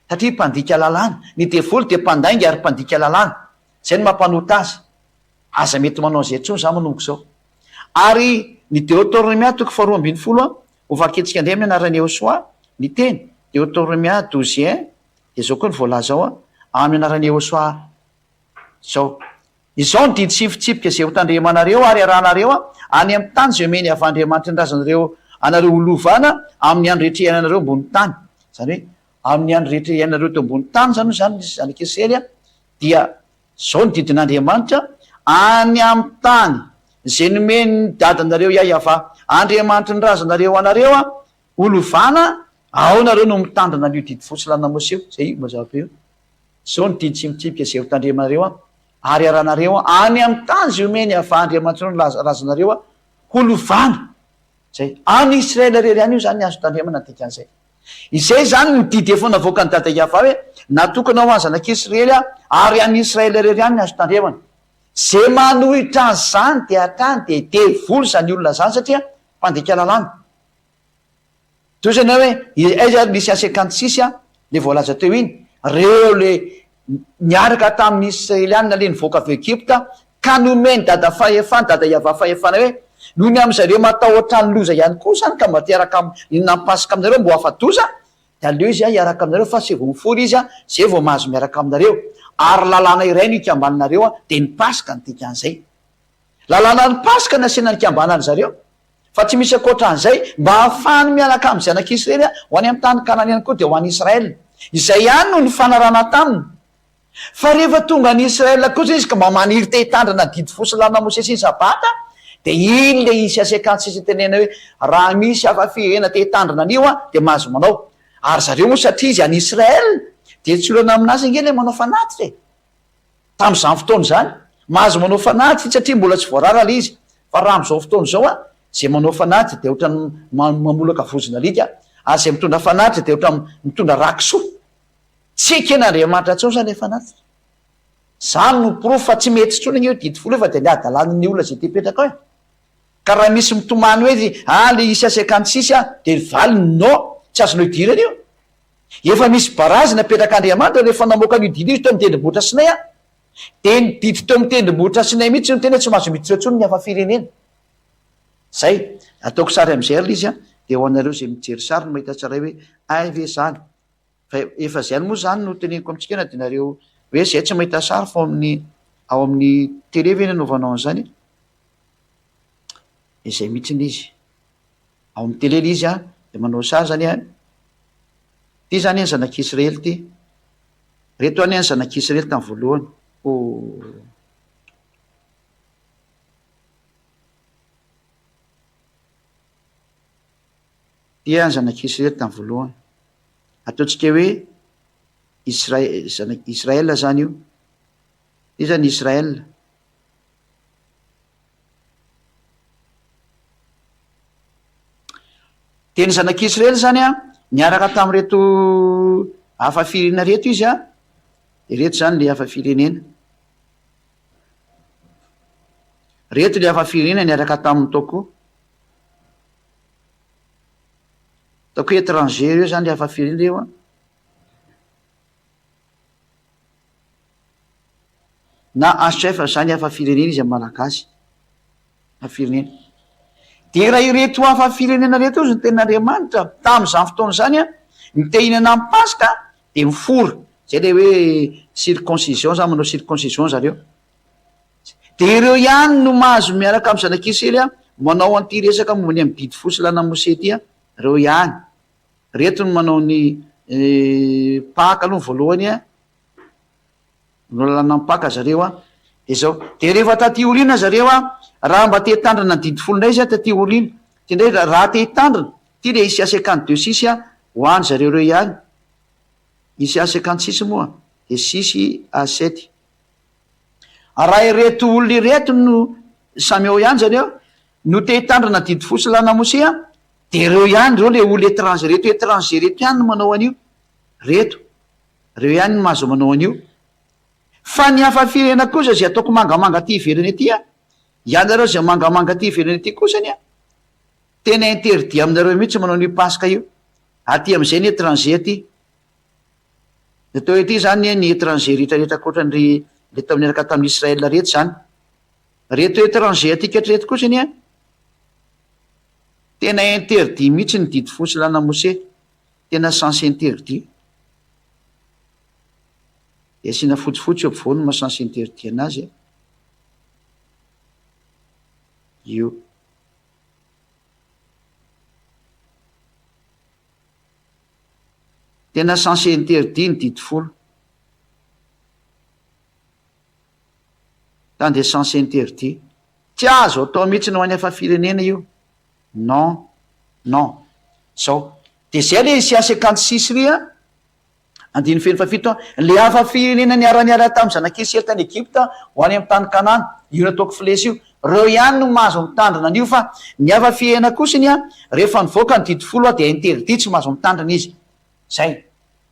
Satria mpandika lalàna. Ny devoly dia mpandainga ary mpandika lalàna. Izay no mampanota azy. Aza mety manao an'izay intsony za manomboka izao. Ary ny Deotornomia toko faharoa ambinifolo an, ho vakintsika indray amin'ny anaran'i Yehosua ny teny, Deotornomia douze un, dia izao koa ny voalaza ao an, amin'ny anaran'i Yehosua izao. Izao ny didy sy ny fitsipika izay hotandremanareo ary arahanareo any amin'ny tany izay omen'i Yavah Andriamanitry ny razanareo anareo ho lovana amin'ny andro rehetra iainanareo ambonin'ny tany. Izany hoe, amin'ny andro rehetra iainanareo teo ambonin'ny tany izany hoy izany ny zanak'Israely dia izao ny didin'Andriamanitra, Any amin'ny tany izay nomen'ny dadanareo Yavah Andriamanitry ny razanareo anareo ho lovana, ao nareo no mitandrina an'io didy fotsy lalana Moseo, izay mazava be io. Izao ny didy sy ny fitsipika izay hotandremanareo ary haranareo any amin'ny tany izay omeny avy Andriamanitrinao ny razanareo ho lovana. Izay. Any Israel irery ihany io izany ny azo tandremana ny dikan'izay. Izay izany ny didy efa navoakan'i Dada Yavah hoe natokana ho an'ny zanak'Israely ary any Israel irery ihany ny azo tandremana. Izay manohitra an'izany dia hatrany dia devoly izany olona izany satria mpandika lalàna. Toy izany hoe aiza ary nisy asekantsisy an, le voalaza teo iny, reo le niaraka tamin'ny Israelianina le nivoaka avy Egypta ka nomen'i dada fahefana, dada Yavah fahefana hoe noho ny amin'zareo matahotra ny loza ihany koa zany ka mba te hiaraka am, nampasika aminareo mba ho afa-doza de aleo izy hiaraka aminareo fa se vao mifory izy zay vao mahazo miaraka aminareo ary lalàna iray no ikambananareo de ny paska ny dikan'izay. Lalàna ny paska nasiana nikambanany zareo. Fa tsy misy ankoatra an'izay, mba hahafahany miaraka amin'ny zanak'Israely ho any amin'ny tany Kanana ihany koa, dia ho any Israel. Izay ihany no nifanarahana taminy. Fa rehefa tonga any Israel kosa izy ka mba maniry te hitandrina ny didy fo sy lalàna Mosesy sy ny Sabata, dia iny ilay izy asekantsy sy tenenina hoe, raha misy hafa fihena te hitandrina an'io dia mahazo manao. Ary zareo moa satria izy any Israel, dia tsy olana aminazy ange ilay manao fanatitra e! Tamin'izany fotoana izany, mahazo manao fanatitra izy satria mbola tsy voarara ilay izy. Fa raha amin'izao fotoana izao an, izay manao fanatitra dia ohatran'ny mamolaka vozon'alika, ary izay mitondra fanatitra dia ohatran'ny mitondra rà kisoa. Tsy eken'Andriamanitra intsony izany ilay fanatitra. Izany no porofo fa tsy mety intsony anie io didy folo io fa dia ny hadalan'ny olona izay te hipetraka ao e. Ka raha misy mitomany hoe ah le hisy asekantsisy ah, dia ny valiny non, tsy azonao idirana io. Efa misy barazy napetrak'Andriamanitra rehefa namoaka an'io didy io izy teo amin'ny tendrombohitra Sinay an! Dia ny didy teo amin'ny tendrombohitra Sinay mihitsy no tena hoe tsy mahazo miditra eo intsony ny hafa firenena. Zay. Ataoko sary amin'izay ary ilay izy an, dia ho anareo izay mijery sary no mahita tsara hoe hay ve izany. Fa efa izay ihany moa izany no teneniko amintsika na dia nareo hoe izay tsy mahita sary fa ao amin'ny ao amin'ny télé ve no anaovanao an'izany e? Izay mihitsy ilay izy. Ao amin'ny télé ilay izy an, dia manao sary izany an. Ity izany ny zanak'Israely ity. Ireto anie ny zanak'Israely tamin'ny voalohany. Oh. Ity ny zanak'Israely tamin'ny voalohany. Ataontsika hoe Isra- zanak' Israël izany io. Ity izany Israël. Dia ny zanak'Israely izany an, niaraka tamin'ireto hafa firenena ireto izy an, ireto izany ilay hafa firenena. Ireto ilay hafa firenena niaraka taminy tao koa. Ataoko hoe étranger ireo izany ilay hafa firenena ireo an. Na HF zany hafa firenena izy am malagasy. Hafa firenena. Dia raha ireto hafa firenena ireto ozy ny tenin'Andriamanitra tamin'izany fotoana izany an, ny te hihinana ny paska dia mifora. Zay ilay hoe circoncision zany, manao circoncision zareo. Dia ireo ihany no mahazo miaraka amin'ny zanak'Israely an, manao an'ity resaka momba ny amin'ny didy fo sy lalàna Mosè ity an, ireo ihany. Reto no manao ny Paka aloha voalohany an, manao lalàna ny Paka zareo an, de zao, de rehefa taty aoriana zareo an, raha mba te hitandrina ny didy folo indray izy an taty aoriana, ty indray raha te hitandrina, ty le Isia 52 six an, ho any zareo reo ihany, Isia 56 moa de six à sept. Raha ireto olona ireto no samy ao ihany zareo, no te hitandrina didy folo sy lalàna Mosè an, Dia ireo ihany ireo le olo étranger reto étranger reto ihany no manao an'io, reto, reo ihany no mahazo manao an'io. Fa ny hafa firenena kosa izay ataoko mangamanga aty ivelany aty an, ianareo izay mangamanga aty ivelany aty kosany an, tena interdit aminareo mihitsy manao an'io paska io. Aty amin'izay ny étranger aty. Ny atao hoe aty izany ny étranger rehetra rehetra ankoatran'ry le tao niaraka tamin'i Israël reto izany. Reto étranger aty katreto kosany an, Tena interdit mihitsy ny didy fo sy lana mose, tena sens interdit. Dia asiana fotsifotsy eo ampovoany maha sens interdit anazy a. Io. Tena sens interdit ny didy folo. Tant de sens interdit. Tsy azo atao mihitsy ny ho any hafa firenena io. Non. Non. Zao. De zay le Isia 56 ry a, andininy feno fahafito a, le hafa firenena niara-niala tamin'ny zanak'Israely tany Egypta ho any amin'ny tany Kanana, io nataoko flesy io, reo ihany no mahazo mitandrina an'io fa ny hafa firenena kosiny a, rehefa nivoaka ny didy folo a dia interdit tsy mahazo mitandrina izy. Zay.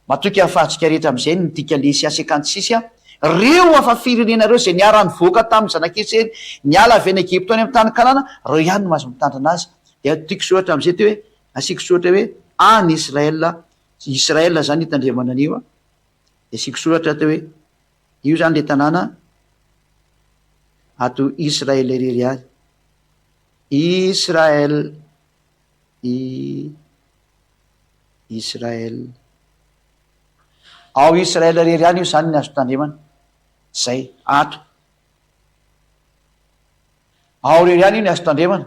Matoky ahafahantsika rehetra amin'izay ny midika le Isia 56 a, reo hafa firenena reo izay niara-nivoaka tamin'ny zanak'Israely niala avy any Egypta ho any amin'ny tany Kanana, reo ihany no mahazo mitandrina azy. Dia tiako soratra amin'izay ty hoe, asiako soratra hoe any Israel, Israel zany itandremana an'io a, dia asiako soratra ato hoe io zany le tanàna ato Israel irery ihany, Israel. I Israel. Ao Israel irery ihany io izany ny azo tandremana. Zay, ato. Ao irery ihany io ny azo tandremana.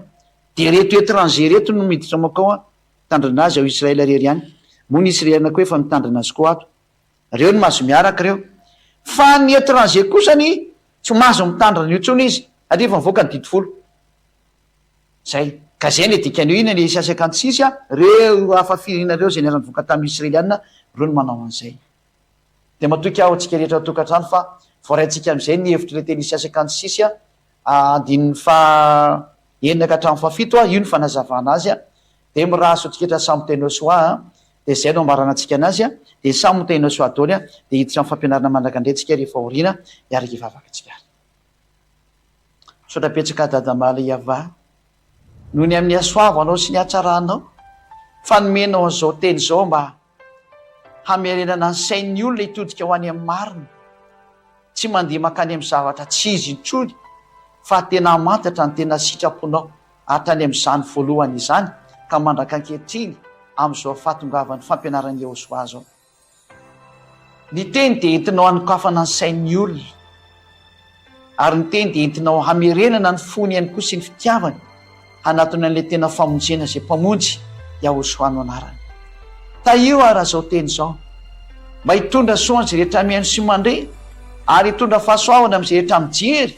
Dia ireto étranger ireto no miditra mankao an, mitandrina azy ao Israel irery ihany. Moa ny Israeliana koa efa mitandrina azy koa ato. Reo no mahazo miaraka ireo. Fa ny étranger kosany tsy mahazo mitandrina an'io intsony izy, satria efa mivoaka ny didy folo. Zay. Ka zay le dikan'io iny le isa 56 a, reo hafa firenena reo zay niara-nivoaka tamin'ny Israeliana reo no manao an'izay. Dia matoky aho antsika rehetra ao an-tokantrano fa voaraintsika amin'izay ny hevitr'ilay teny isa 56 a, andininy faha enina ka hatramin'ny fahafito a, io ny fanazavana azy a. Dia mirary soa antsika rehetra samy ho tahinao soa a. Dia zay no ambaranantsika anazy a. Dia samy ho tahinao soa daholo a. Dia hiditra amin'ny fampianarana manaraka indray tsika rehefa aoriana, hiaraka hivavaka antsika ary. Misaotra betsaka Dada Malayavah noho ny amin'ny hasoavanao sy ny hatsaranao fa nomenao an'izao teny izao mba. hamerenana ny sain'ny olona hitodika ho any amin'ny marina. Tsy mandeha mankany amin'ny zavatra tsy izy intsony fa tena hamantatra ny tena sitraponao hatrany amin'izany voalohany izany ka mandraka ankehitriny amin'izao fahatongavan'ny fampianaran'i Yehosua izao. Ny teny dia entinao hanokafana ny sain'ny olona, ary ny teny dia entinao hamerenana ny fony ihany koa sy ny fitiavany hanatona an'ilay tena famonjena izay Mpamonjy, Yahoshuah no anarany. Tahio ara izao teny izao, mba hitondra soa an'izay rehetra mihaino sy mandre, ary hitondra fahasoavana amin'izay rehetra mijery.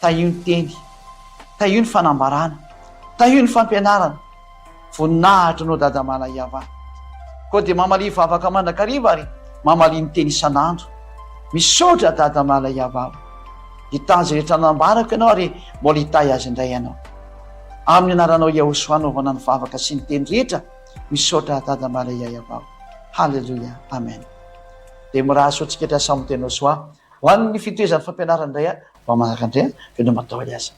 Tahio ny teny, tahio ny fanambarana, tahio ny fampianarana. Voninahitra anao Dada Malaiava. Koa dia mamalia vavaka mandrakariva ary mamalia ny teny isan'andro. Misaotra Dada Malaiava. Hitahy izay rehetra nambarako ianao ary mbola hitahy azy indray ianao. Amin'ny anaranao Yahoshua anaovana ny vavaka sy ny teny rehetra. Misaotra Dada Malaiava. Haleloia. Amen. Dia mirary soa antsika hatrany samy tena soa. Ho an'ny fitohizan'ny fampianarana indray aho, mba manaraka indray aho, veloma daholo aza.